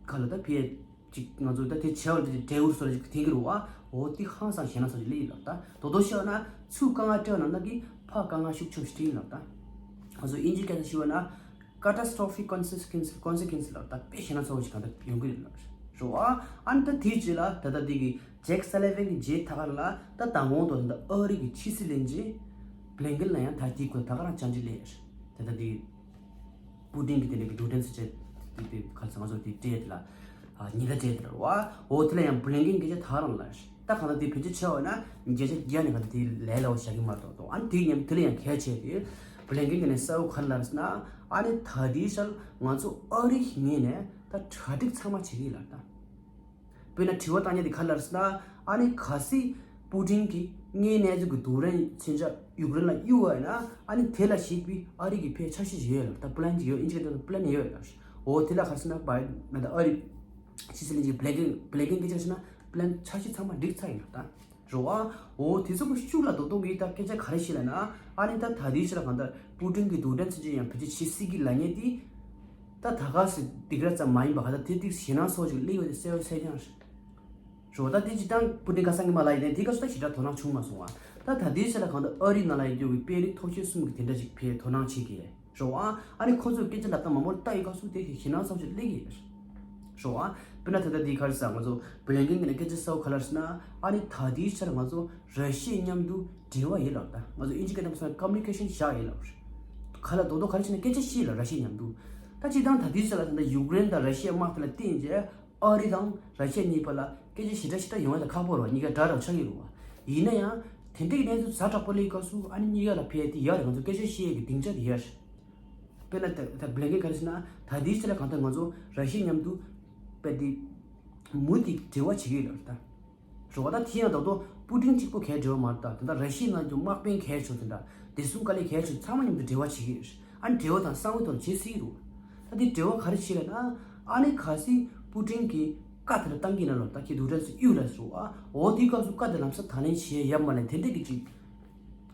ག་ལ་ད་ཕི་ཡ། ཅིག་ང་ཚོ་ད་དེ་བྱས་པ་དེ་འབྲས་བུ་སོགས་ལ་ཅིག་ཐེན་གྱི་རེད་བ། འོ་དེ་ཧང་སང་ཞེད་སྣང་ཚ་ཅིག་སླེབས་ཡིན་ལབ་ད། དོ་དོ་བཤད་ན་ཚུར་དཀའ་ངལ་སྤྲད་པ་ནང་ལ་གི་ཕར་དཀའ་ངལ་ཤུགས་ཆེ་ཞིག་སྤྲད་ཡིན་ལབ་ད། ང་ཚོ་ཨིན་ཇིའི་སྐད་ཆ་ཞུ་བ་ན་catastrophic consequences consequences ལབ་ད་དཔེ་ཞེད་སྣང་ཚ་བོ་ཞིག་གང་ལྟར་ཡོང་གི་རེད་ལབ་རེད་བ། ཨ་ནི་ད་དེའི་རྗེས་ལ་ད་ལྟ་དེ་གི་ཇེག་སེ་ལི་ཝན་གྱི་རྗེས་ད་ག་ལ་ད་མདང་དགོང་དོ་ད་ལྟ་ཨ་རི་གི་ཕྱི་སྲིད་བློན་ཆེན་བྷི་ལིན་ཀེན་ལ་ཡང་ད་དེའི་སྐོར་ད་ག་རང་བཅར་འདྲི་སླེབས་རེད། ད་ལྟ་དེ། པུ་ཏིན་གྱི་དེ་འདྲའི་གི་རྡུལ་ཕྲན་ཚོ་བྱས་དེ་དེ་ག་ཚོད་ང་ཚོ་དེ་སྤྲད་དེ་ལ་ཉེན་བརྡ་སྤྲད་དེ་ལ་བ། འོ་དེ་ལ་ཡང་བྷི་ལིན་ཀེན་སྐད་ཆ་ད་རང་ལ་ད་གང་ལྟར་དེ་བེད་སྤྱོད་བྱས་པ་ན་བརྒྱ་ཆ་བརྒྱ་ནས་ག་དེ་ལས་སླ་བོ་བཞག་གི་མ་གཏོགས་དང་ཨ་ནི་དེ་མཉམ་དེ་ལ་ཡང་གལ་ཆེ་དེ་བྷི་ལིན་ཀེན་གྱི་ནས་གསལ་བོ་ག་རེ་ལབ་ཟེར་ན་ཨ་ནི་ད་དེའི་ཆར་ང་ཚོ་ཨ་རི་གི་ངོས་ནས་ད་གྲ་སྒྲིག་ཚང་མ་བྱེད་ཀྱི་ཡིན་ལབ་ད། དཔེར་ན་དྲི་བ་བཏང་མཁན་དེ་ག་རེ་ལབ་ཟེར་ན་ཨ་ནི་གལ་སྲིད་པུ་ཏིན་གྱིས་དངོས་གནས་ཚུལ་གྱི་རྡུལ་ཕྲན་མཚོན་ཆ་ཡུཀ་རེན་ལ་གཡུག་པ་ཡིན་ན་ཨ་ནི་དེ་ལ་གཞིགས་པའི་ཨ་རི་གི་ཕའི་འཆར་གཞི་ཞིག་ཡོད་ལབ་ད། པི་ལན་ཅིག་ཡོད། ཨིན་ཇི་སྐད་དུ་པི་ལན་ཡོད་ལབ། འོ་དེ་ལ་ག་རེ་ཟེར་ན་བ་ན་ད་ཨ་རི་ཕྱི་སྲིད་བློན་ཆེན་བྷི་ལིན་ཀེན་བྷི་ལིན་ཀེན་སྐད་ཆ་ཟེར་ན་པི་ལན་འཆར་གཞི་ཚང་མ་འགྲིག་ཚར་ཡིན་ལབ་ད། རེད་བ། འོ་དེ་ཚོ་གི་ཤུགས་ལ་རྡོག་རྡོག་གི་ད་སྐད་ཆ་ག་རེ་བཤད་ལབ་ན་ཨ་ནི་ད་ད་དེའི་ཕྱིར་གང་ལྟར་པུ་ཏིན་གྱི་རྡུལ་ཕྲན་མཚོན་ཆ་ཡང་བེད་སྤྱོད་བྱེད་སྲིད་ཀྱི་ལབ་མཁན་དེ། ད་ད་ག་སེ་སྡིགས་ར་ཙམ་མ་ཡིན་པ་ག་ད་དེ་ཏིག་ཞེད་སྣང་སོགས་ཅིག་སླེབས་ཡོད་དེ་གསལ་བོ་གསལ་རྐྱང་རེད། རེད་བ། ད་དེ་སྤྱིར་བཏང་པུ་ཏིན་ཁ་སང་གི་མ་ལ་ཡིན་ནའི་དེ་ག་སུ་ད་ཞེ་དྲག་དོ་སྣང་བྱུང་མ་སོང་བ། ད་ད་དེའི་ཕྱིར་ལ་གང་ལྟར་ཨ་རིའི་ནང་ལ་ཡོད་རྒྱུ་གི་དཔོན་རིགས་མཐོ་ཤོས་གསུམ་གྱི་དེ་འདྲ་ཅིག་ཕེ་དོ་སྣང་བྱེད་ཀྱི་རེད། རེད་བ། ཨ་ནི་ཁོ་ཚོས་སྐད་ཆ་ལབ་སྟངས་མང་པོ་ལ་ལྟ་ཡི་སྐབས་སུ་དེ་ཞེད་སྣང་ཚ་བོ་ཅིག་སླེབས་ཀྱི་རེད། རེད་བ། དཔེར་ན་ད་ལྟ་འདི་ག་རེ་ཟེར་ང་ཚོ་བྷི་ལིན་ཀེན་གྱི་ནས་སྐད་ཆ་གསལ་བོ་ག་རེ་ཟེར་ན་ཨ་ནི་ད་ལྟའི་ཆར་ང་ཚོ་ར་ཤི་ཡ་མཉམ་དུ་འབྲེལ་བ་ཡོད་ལབ་ད། ང་ཚོ་ཨིན་ཇི་སྐད་ནང་ཟེར་ན་ཀོ་མུ་ནི་ཀེ་ཤན་བཞག་ཡོད་ལབ། ག་ལ་རྡོག་རྡོག་ག་རེ་བྱས་ན་སྐད་ཆ་བཤད་ལ་ར་ཤི་ཡ་མཉམ་དུ། ད་སྤྱིར་བཏང་ད་ལྟའི་ཆར་ལ་ད་ལྟ་ཡུཀ་རེན་དང་ར་ཤི་ཡ་དམག་དེ་ལ་བརྟེན་རྗེས་ཨ་རི་དང་ར་ཤི་ཡ་གཉིས་བར་ལ་སྐད་ཆ་ཞེ་དྲག་ཞེ་དྲག་ཡོང་ཡ་ད་ཁག་པོ་རེད་བ། གཉིས་ཀ་དགྲ་རུ་ཆགས་ཀྱི་རེད་བ། ཡིན་ན་ཡང་དེ་འདྲའི་གནས་ཚུལ་ཛ་དྲག་པོ་སླེབས་སྐབས་སུ་ཨ་ནི་གཉིས་ཀ་ལ་ཕན་ཡ་དེ་ཡག་རེད། ང་ཚོ་སྐད་ཆ་བཤད་ཡ་གི་སྡིངས་ཆ་དེ་ཡག་རེད། དཔེར་ན་ད་ད་བྷི་ལིན་ཀེན་ག་རེ་ཟེར་ན་ད་ལྟའི་ཆར་ལ་གང་ལྟར་ང་ཚོ་ར་ཤི་ཡ་མཉམ་དུ་དཔེ་དེ་མུ་མཐུད་འབྲེལ་བ་བྱེད་ཀྱི་ཡོད་ལབ་ད། རེད་བ། ད་དེ་ཡང་ད་དུང་པུ་ཏིན་གཅིག་པོ་གས་འབྲེལ་བ་མ་རེད་ད། དེ་འདྲ་ར་ཤི་ཡའི་ནང་གི་དམག་དཔོན་གས་ཆོག་དེ་འདྲ་བདེ་སྲུང་བཀའ་བློན་གས་ཆོག་ཚང་མ་མཉམ་དུ་འབྲེལ་བ་བྱེད་ཀྱི་ཡོད་རེད། ཨ་ནི་འབྲེལ་བ་དང་གསང་བའི་ཐོག་ནས་བྱེད་སྲིད་ཀྱི་རེད། ད་དེ་འབྲེལ་བ་ག་རེ་བྱེད་ལབ་ན་ཨ་ནི་གལ་སྲིད་པུ་ཏིན་གྱིས་བཀའ་དེ་འདྲ་བཏང་གི་ཡིན་ན་ལོ་ད་ཁྱེད་རྡུལ་ཕྲན་ཚོ་གཡུག་ལ་ཟེར་བ། འོ་དེའི་སྐབས་སུ་བཀའ་དེ་ལམ་སང་དང་ལེན་བྱེད་ཡ་མ་ལེན་དེ་འདྲ་གི་ཅིག་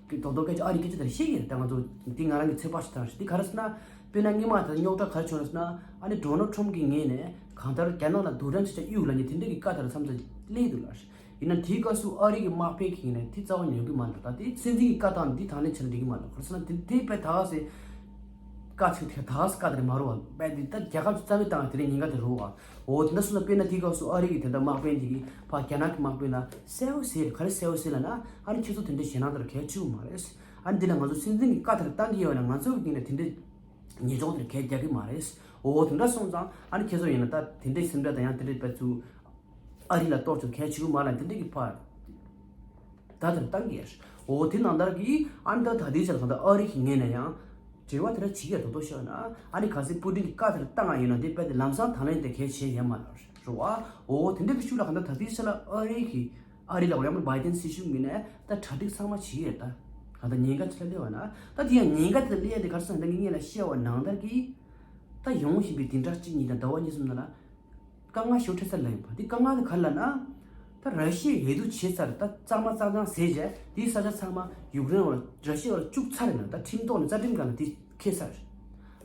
གི་རྡོག་རྡོག་སྐད་ཆ་ཨ་རི་སྐད་ཆ་དེ་བཤད་ཀྱི་རེད། ད་ང་ཚོ་འདི་ང་རང་གི་ཚོད་དཔག་ཞིག་བཏང་ཞིག་འདི་ག་རེ་ཟེར་ན་དཔེར་ན་སྔོན་མ་ད་རྙོག་དྲ་ག་རེ་བྱུང་རེད་ཟེར་ན་ཨ་ནི་ཌོ་ནལ་ཊམ་གྱི་ངོས་ནས་གང་ལྟར་རྒྱ་ནག་ལ་རྡུལ་ཕྲན་ཚོ་ཆ་གཡུག་ལབ་ནས་དེ་འདྲ་གི་བཀའ་དེ་འདྲ་མཚམས་མཚམས་སླེབས་འདུག་ལ། ཡིན་ན་དེའི་སྐབས་སུ་ཨ་རི་གི་དམག་དཔོན་གྱི་ངོས་ནས་དེ་རྩ་བ་ཉོ་གི་མ་འདུག་ད་དེ་སྲིད་འཛིན་གྱི་བཀའ་བཏང་ནས་དེ་དང་ལེན་བྱས་ན་འགྲིག་གི་མ་འདུག་ག་རེ་ཟེར་ན་དེ་དེ་དཔེ་ད་ག་སེ་བཀའ་ཚིག་དེ་ད་ག་སེ་བཀའ་དེ་རེད་མ་རེད་བ། དཔེ་འདི་ད་རྒྱལ་ཁབ་ཀྱི་རྩ་མེད་བཏང་བ་དེ་རིང་ཉེན་ཁ་དེ་རུ་བ། འོ་དེ་འདྲ་སོང་ན་དཔེར་ན་དེའི་སྐབས་སུ་ཨ་རི་གི་དེ་འདྲ་དམག་དཔོན་དེ་གིས་ཕར་རྒྱ་ནག་གི་དམག་དཔོན་ལ་གསལ་བོ་ཟེར་ག་རེ་གསལ་བོ་ཟེར་ལབ་ན་ཨ་ནི་ཁྱེད་ཚོ་དེ་འདྲའི་ཞེད་སྣང་དེ་ལ་གལ་ཆེ་བོ་མ་རེད། ཨ་ནི་འདི་ལ་ང་ཚོ་སྲིད་འཛིན་གྱི་བཀའ་དེར་བཏང་གི་ཡོད་ན་ང་ཚོ་གི་སྟེང་ནས་དེ་འདྲའི་ཉེས་གཅོང་དེར་གལ་རྒྱག་གི་མ་རེད། འོ་དེ་འདྲ་སོང་ཙང་ཨ་ནི་ཁྱེད་ཚོ་ཡིན་ན་ད་དེ་འདྲའི་སེམས་ཁྲལ་དང་ཡང་དེ་འདྲའི་དཔེ་ཚུལ་ཨ་རི་ལ་གཏོར་ཆོག་གལ་ཆེ་བོ་མ་ལ་དེ་འདྲའི་གི་ཕར། ད་དེར་བཏང་གི་ཡ། འོ་དེ་ནང་ལྟར་གྱི་ཨ་ནི་ད་ད་ལྟའི་ཆར་གང་ལྟར་ཨ་རི་གི་ངོས་ནས་ཡང་འབྲེལ་བ་དེ་འདྲ་བྱེད་ཀྱི་ཡ་དོ་དོ་ཤོད་ན་ཨ་ནི་གལ་སྲིད་པུ་ཏིན་གྱི་བཀའ་དེར་བཏང་ཡ་ཡིན་ན་དེ་དཔེ་དེ་ལམ་སང་དང་ལེན་དེ་གལ་ཆེ་ཡ་མ་ལ་རེད་བ། འོ་དེ་འདྲ་གི་ཤུགས་ལ་གང་ལྟར་ད་ལྟའི་ཆར་ལ་ཨ་རི་གི་ཨ་རི་ལ་འོ་ཡང་བྷའི་ཏན་སྲིད་གཞུང་གི་ནས་ད་གྲ་སྒྲིག་ཚང་མ་བྱེད་ཀྱི་ཡ་ད་གང་ལྟར་ཉེན་ཁ་ཆེ་ལ་སླེབས་པ་ན་ད་དེ་ཡང་ཉེན་ཁ་དེ་ལ་སླེབས་ཡ་དེ་ག་རེ་ཟེར་ན་ད་ངས་ལ་བཤད་པ་ནང་ལྟར་གྱི་ད་ཡོང་བཞིན་པའི་བདུན་ཕྲག་གཅིག་གཉིས་དང་ཟླ་བ་གཉིས་གསུམ་ནང་ལ། དཀའ་ངལ་ཞིག་འཕྲད་ས་ལ་ཡིན་པ་འདི་དཀའ་ངལ་དེ་ག་རེ་ལབ་ན། ད་ར་ཤི་ཡས་འོས་བསྡུ་བྱས་ཚར་ད་གཙང་མ་གཙང་གཙང་ཟེར་རྗེས་དེའི་ས་ཆ་ཚང་མ་ཡུཀ་རེན་བ་ལ་ར་ཤི་ཡ་བ་ལ་བཅུག་ཚར་རེད་ན་ད་ཁྲིམས་ཐོག་ནས་རྩ་ཁྲིམས་སྒང་ལ་དེ་འཁེལ་ཚར་རེད།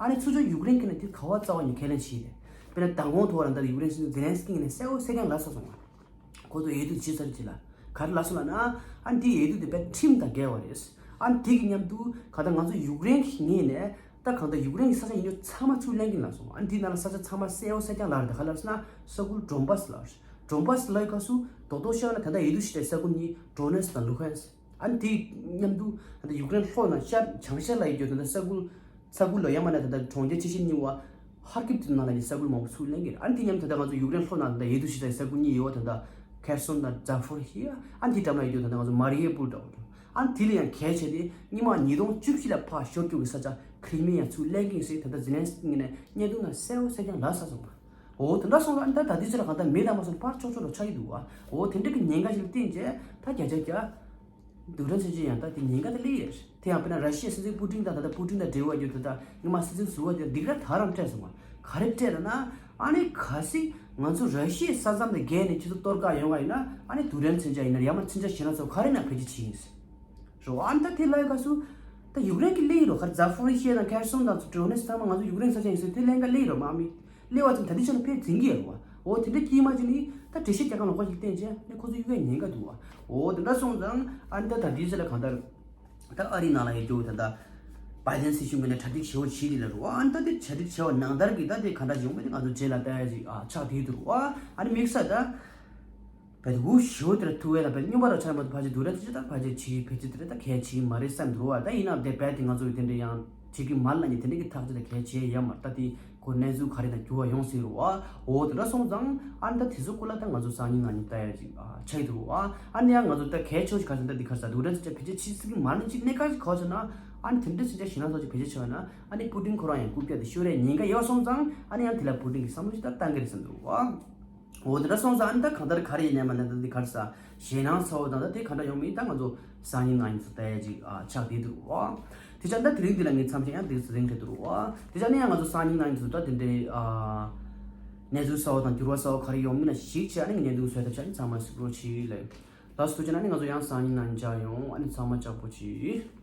ཨ་ནི་ཚུར་ཕྱོགས་ཡུཀ་རེན་གྱི་ནས་དེ་ག་བ་རྩ་བ་ནས་ཁས་ལེན་བྱས་རེད། དཔེར་ན་མདང་དགོང་ཐོག་རང་ད་ཡུཀ་རེན་སྲིད་འཛིན་ཛེ་ལན་སི་ཀི་ནས་གསལ་བོ་གསལ་རྐྱང་ལབ་ཚར་སོང་བ། ཁོ་ཚོ་འོས་བསྡུ་བྱས་ཚར་རྗེས་ལ་ག་རེ་ལབ་སོང་ལབ་ན་ཨ་ནི་དེའི་འོས་བསྡུ་དེ་དཔེ་ཁྲིམས་དང་འགལ་བ་རེད། ཨ་ནི་དེ་གི་མཉམ་དུ་ག་ད་ང་ཚོ་ཡུཀ་རེན་གྱི་ངོས་ནས། ད་གང་ལྟར་ཡུཀ་རེན་གྱི་ས་ཆ་ཡིན་རྒྱུ་ཚང་མ་ཚུར་ལེན་གྱི་ལབ་སོང་། ཨ་ནི་དེའི་ནང་ལ་ས་ཆ་ཚང་མ་གསལ་བོ་གསལ་རྐྱང་ལབ་རེད། ད་ག་ལབ་ཟེར་ན་ས་ཁུལ་ཌོན་བཱ་སི་ལབ་རེད། Donbas་ལ་ཡི་སྐབས་སུ་རྡོག་རྡོག་ཤར་ན་ད་ལྟ་ཡིད་དུ་ཞིག་ད་ས་ཁུལ་གཉིས་Donetsk་དང་Luhansk། ཨ་ནི་དེ་མཉམ་དུ་ད་ལྟ་ཡུཀ་རེན་ལྷོ་ན་ཤར་བྱང་ཤར་ལ་ཡོད་རྒྱུ་ད་ལྟ་ས་ཁུལ་ས་ཁུལ་ལ་ཡང་མ་ན་ད་ལྟ་གྲོང་ཁྱེར་ཆེ་ཤོས་གཉིས་པ་ཧར་ཀིབ་དེ་ནང་ལ་ཡི་ས་ཁུལ་མང་པོ་ཚུར་ལེན་གྱི་རེད། ཨ་ནི་དེ་མཉམ་ད་ལྟ་ང་ཚོ་ཡུཀ་རེན་ལྷོ་ན་ད་ལྟ་ཡིད་དུ་ཞིག་ད་ས་ཁུལ་གཉིས་ཡོད་བ་ད་ལྟ་Kherson་དང་Zaporizhzhia། ཨ་ནི་དེ་འགྲམ་ལ་ཡོད་རྒྱུ་ད་ལྟ་ང་ཚོ་Mariupol་འདྲ་བོ་འདྲ། ཨ་ནི་དེ་ལ་ཡང་གལ་ཆེ་སྟེ་སྔོན་མ་ཉིས་སྟོང་བཅུ་བཞི་ལ་ཕར་ཤོར་རྒྱུ་གི་ས་ཆ་Crimea་ཡང་ཚུར་ལེན་གྱི་ཡིན་ཟེར་ད་ལྟ་Zelensky་ངོས་ནས་བརྙན་ཐུང་ནང་གསལ་པོ་གསལ་རྐྱང་ལབ་ཚར་སོང་བ། འོ་དེ་འདྲ་སོང་ཙང་ཨ་ནི་ད་ད་ལྟའི་ཆར་ལ་གང་ལྟར་མེ་ལྟ་མ་སོང་ཕར་ཕྱོགས་ཕྱོགས་ལ་ཆགས་ཀྱི་འདུག་བ། འོ་དེ་འདྲ་གི་ཉེན་ཁ་ཞིག་ལ་བརྟེན་བྱས་ད་བརྒྱ་ཆ་བརྒྱ་རྡུལ་ཕྲན་མཚོན་ཆ་ཡང་ད་དེ་ཉེན་ཁ་དེ་སླེབས་ཡོད་རེད། དེ་ཡང་དཔེར་ན་ར་ཤི་ཡའི་སྲིད་འཛིན་པུ་ཏིན་དང་ད་ལྟ་པུ་ཏིན་དང་འབྲེལ་བ་ཡོད་དེ་ད་སྔོན་མ་སྲིད་འཛིན་ཟུར་པ་དེ་སྡིགས་ར་ད་རང་སྤྲད་སོང་བ། ག་རེ་སྤྲད་ལ་ན་ཨ་ནི་གལ་སྲིད་ང་ཚོ་ར་ཤི་ཡའི་ས་མཚམས་དེ་བརྒལ་ནས་ཁྱེད་ཚོ་གཏོར་བརླག་ཡོང་བ་ཡིན་ན་ཨ་ནི་རྡུལ་ཕྲན་མཚོན་ཆ་ཡིན་ན་ཡང་མ་མཚོན་ཆ་གཞན་ལ་ཚོ་ག་རེ་ན་བེད་སྤྱོད་བྱེད་ཡིན་ཟེར། རོ་ཨ་ནི་ད་དེ་ལ་ཡི་སྐབས་སུ་ད་ཡུཀ་རེན་གྱི་སླེབས་ཡིན་རོ། ག་རེ་Zaporizhzhia་དང་Kherson་དང་Donetsk་ཚང་མ་ང་ཚོ་ཡུཀ་རེན་ས་ཆ་ཡིན་ཟེར་དེ་ལེན་ག་སླེབས་ཡིན་རོ་མ་མི་སླེབས་པ་ཙམ་ད་དེ་ཆ་ནས་ཕེབས་འཛིན་གྱི་ཡོད་རེད་བ། འོ་དེ་འདྲ་སྐྱིད་མ་ཅིག་ནི་ད་འགྲེལ་བཤད་རྒྱག་ག་ལ་ཁོ་ཞིག་བསྟན་བྱས་ནི་ཁོ་ཚོ་གཡུག་གའི་ཉེན་ཁ་འདུག་བ། འོ་དེ་འདྲ་སོང་ཙང་ཨ་ནི་ད་ད་དེ་ཆ་ལ་གང་ལྟར་ད་ཨ་རི་ནང་ལ་ཡོད་རྒྱུ་ད་ད་Biden་སྲིད་གཞུང་གི་ནས་གྲ་སྒྲིག་ཞེ་པོ་བྱེད་དེ་ལ་རོ། ཨ་ནི་ད་དེ་གྲ་སྒྲིག་བྱས་པ་ནང་ལྟར་གྱི་ད་དེ་ག་འདྲ་ཡོང་མིན་ནི་ང་ཚོ་རྗེས་ལ་ལྟ་ཡ་ཅིག་ཨ་ཆགས་བསྡད་འདུག་རོ། ཨ་ནི་དམིགས་བསལ་ད། བས་འུ་ཞོ་དེར་ཐུ་བས་ལ་བས་སྨྱོན་པ་ར་ཆ་མ་ཐུ་ཕ་ཅི་དུ་ར་ཐི་ཅི་ད་ཕ་ཅི་ཆི་ཕེ་ཅི་དེ་ར་ད་གལ་ཆི་མ་རེད་བསམ་འདུག་བ། ད་ཡིན་ན་བདེ་བས་དེ་ང་ཚོ་གི་དེ་འདྲ་ཡང་ཆི་གི་མ་ལ་ནི་དེ་འདྲ་གི་ཐག་ཅི་ད་གལ་ཆེ་ཡ་མ་ད་དེ་ཁོ་གནས་ཚུལ་ག་རེ་ད་འགྱུར་བ་ཡོང་སྲིད་རུ་བ། འོ་དེ་འདྲ་སོང་ཙང་ཨ་ནི་ད་དེ་ཚོ་ཀུ་ལ་ད་ང་ཚོ་སང་ཉིན་ང་ཉིན་ལྟ་ཡ་ཅིག་ཆ་ཡི་འདུག་བ། ཨ་ནི་ཡང་ང་ཚོ་ད་གལ་ཆེ་ཞིག་ག་ཚོད་ད་དེ་ག་ས་དུ་ར་ཐི་ཅི་ཕེ་ཅི་ཆི་སི་གི་མ་ལ་ཅིག་གནས་ཀ་ཅིག་གོ་ཆ་ན་ཨ་ནི་དེ་འདྲ་ཆི་ཆ་ཞིང་ན་ཚོ་ཅིག་ཕེ་ཅི་ཆ་བ་ན་ཨ་ནི་པུ་ཏིན་ཁོ་རང་ཡང་རྐུབ་བཀྱག་དེ་ཤོར་རེ་ཉེན་ཁ་ཡོད་སོང་ཙང་ཨ་ནི་ཡང་དེ་ལ་པུ་ཏིན་གི་བསམ་བློ་ཞིག་ད་བཏང་གི་རེད་བསམ་འདུག་བ། འོ་དེ་འདྲ་སོང་ཙང་ཨ་ནི་ད་གང་ལྟར་ག་རེ་ཡིན་ནའི་མ་ནའི་ད་འདི་ག་རེ་ཟ་ཞེད་སྣང་ཚ་བོ་དང་ད་དེ་ག་འདྲ་ཡོང་མིན་ད་ང་ཚོ་སང་ཉིན་གནངས་ཉིན་ཚོ་ལྟ་ཡ་ཅིག་ཨ་ཆགས་བསྡད་འདུག་བ། དེ་ཆ་ད་དེ་རིང་འདི་ལ་ངས་མཚམས་བཞག་ཡང་དེ་ཚོ་རིང་རེད་འདུག་བ། དེ་ཆ་ནི་ཡང་ང་ཚོ་སང་ཉིན་གནངས་ཉིན་ཚོ་ད་དེ་འདྲའི་ཨ་གནས་ཚུལ་གསར་བ་དང་འགྱུར་བ་གསར་བ་ག་རེ་ཡོང་མིན་ལ་གཞིགས་བྱས་ཨ་ནི་ངས་འདུག་བཟོས་ཐབས་བྱ་ནི་ཚང་མ་གཟིགས་རོགས་གྱིས་ལེ། ལགས་སོ་ཐུགས་རྗེ་གནང་ནི་ང་ཚོ་ཡང་སང་ཉིན་གནངས་ཉིན་མཇལ་ཡོང་ཨ་ནི་ཚང་མ་ལྕགས་པོ་གྱིས།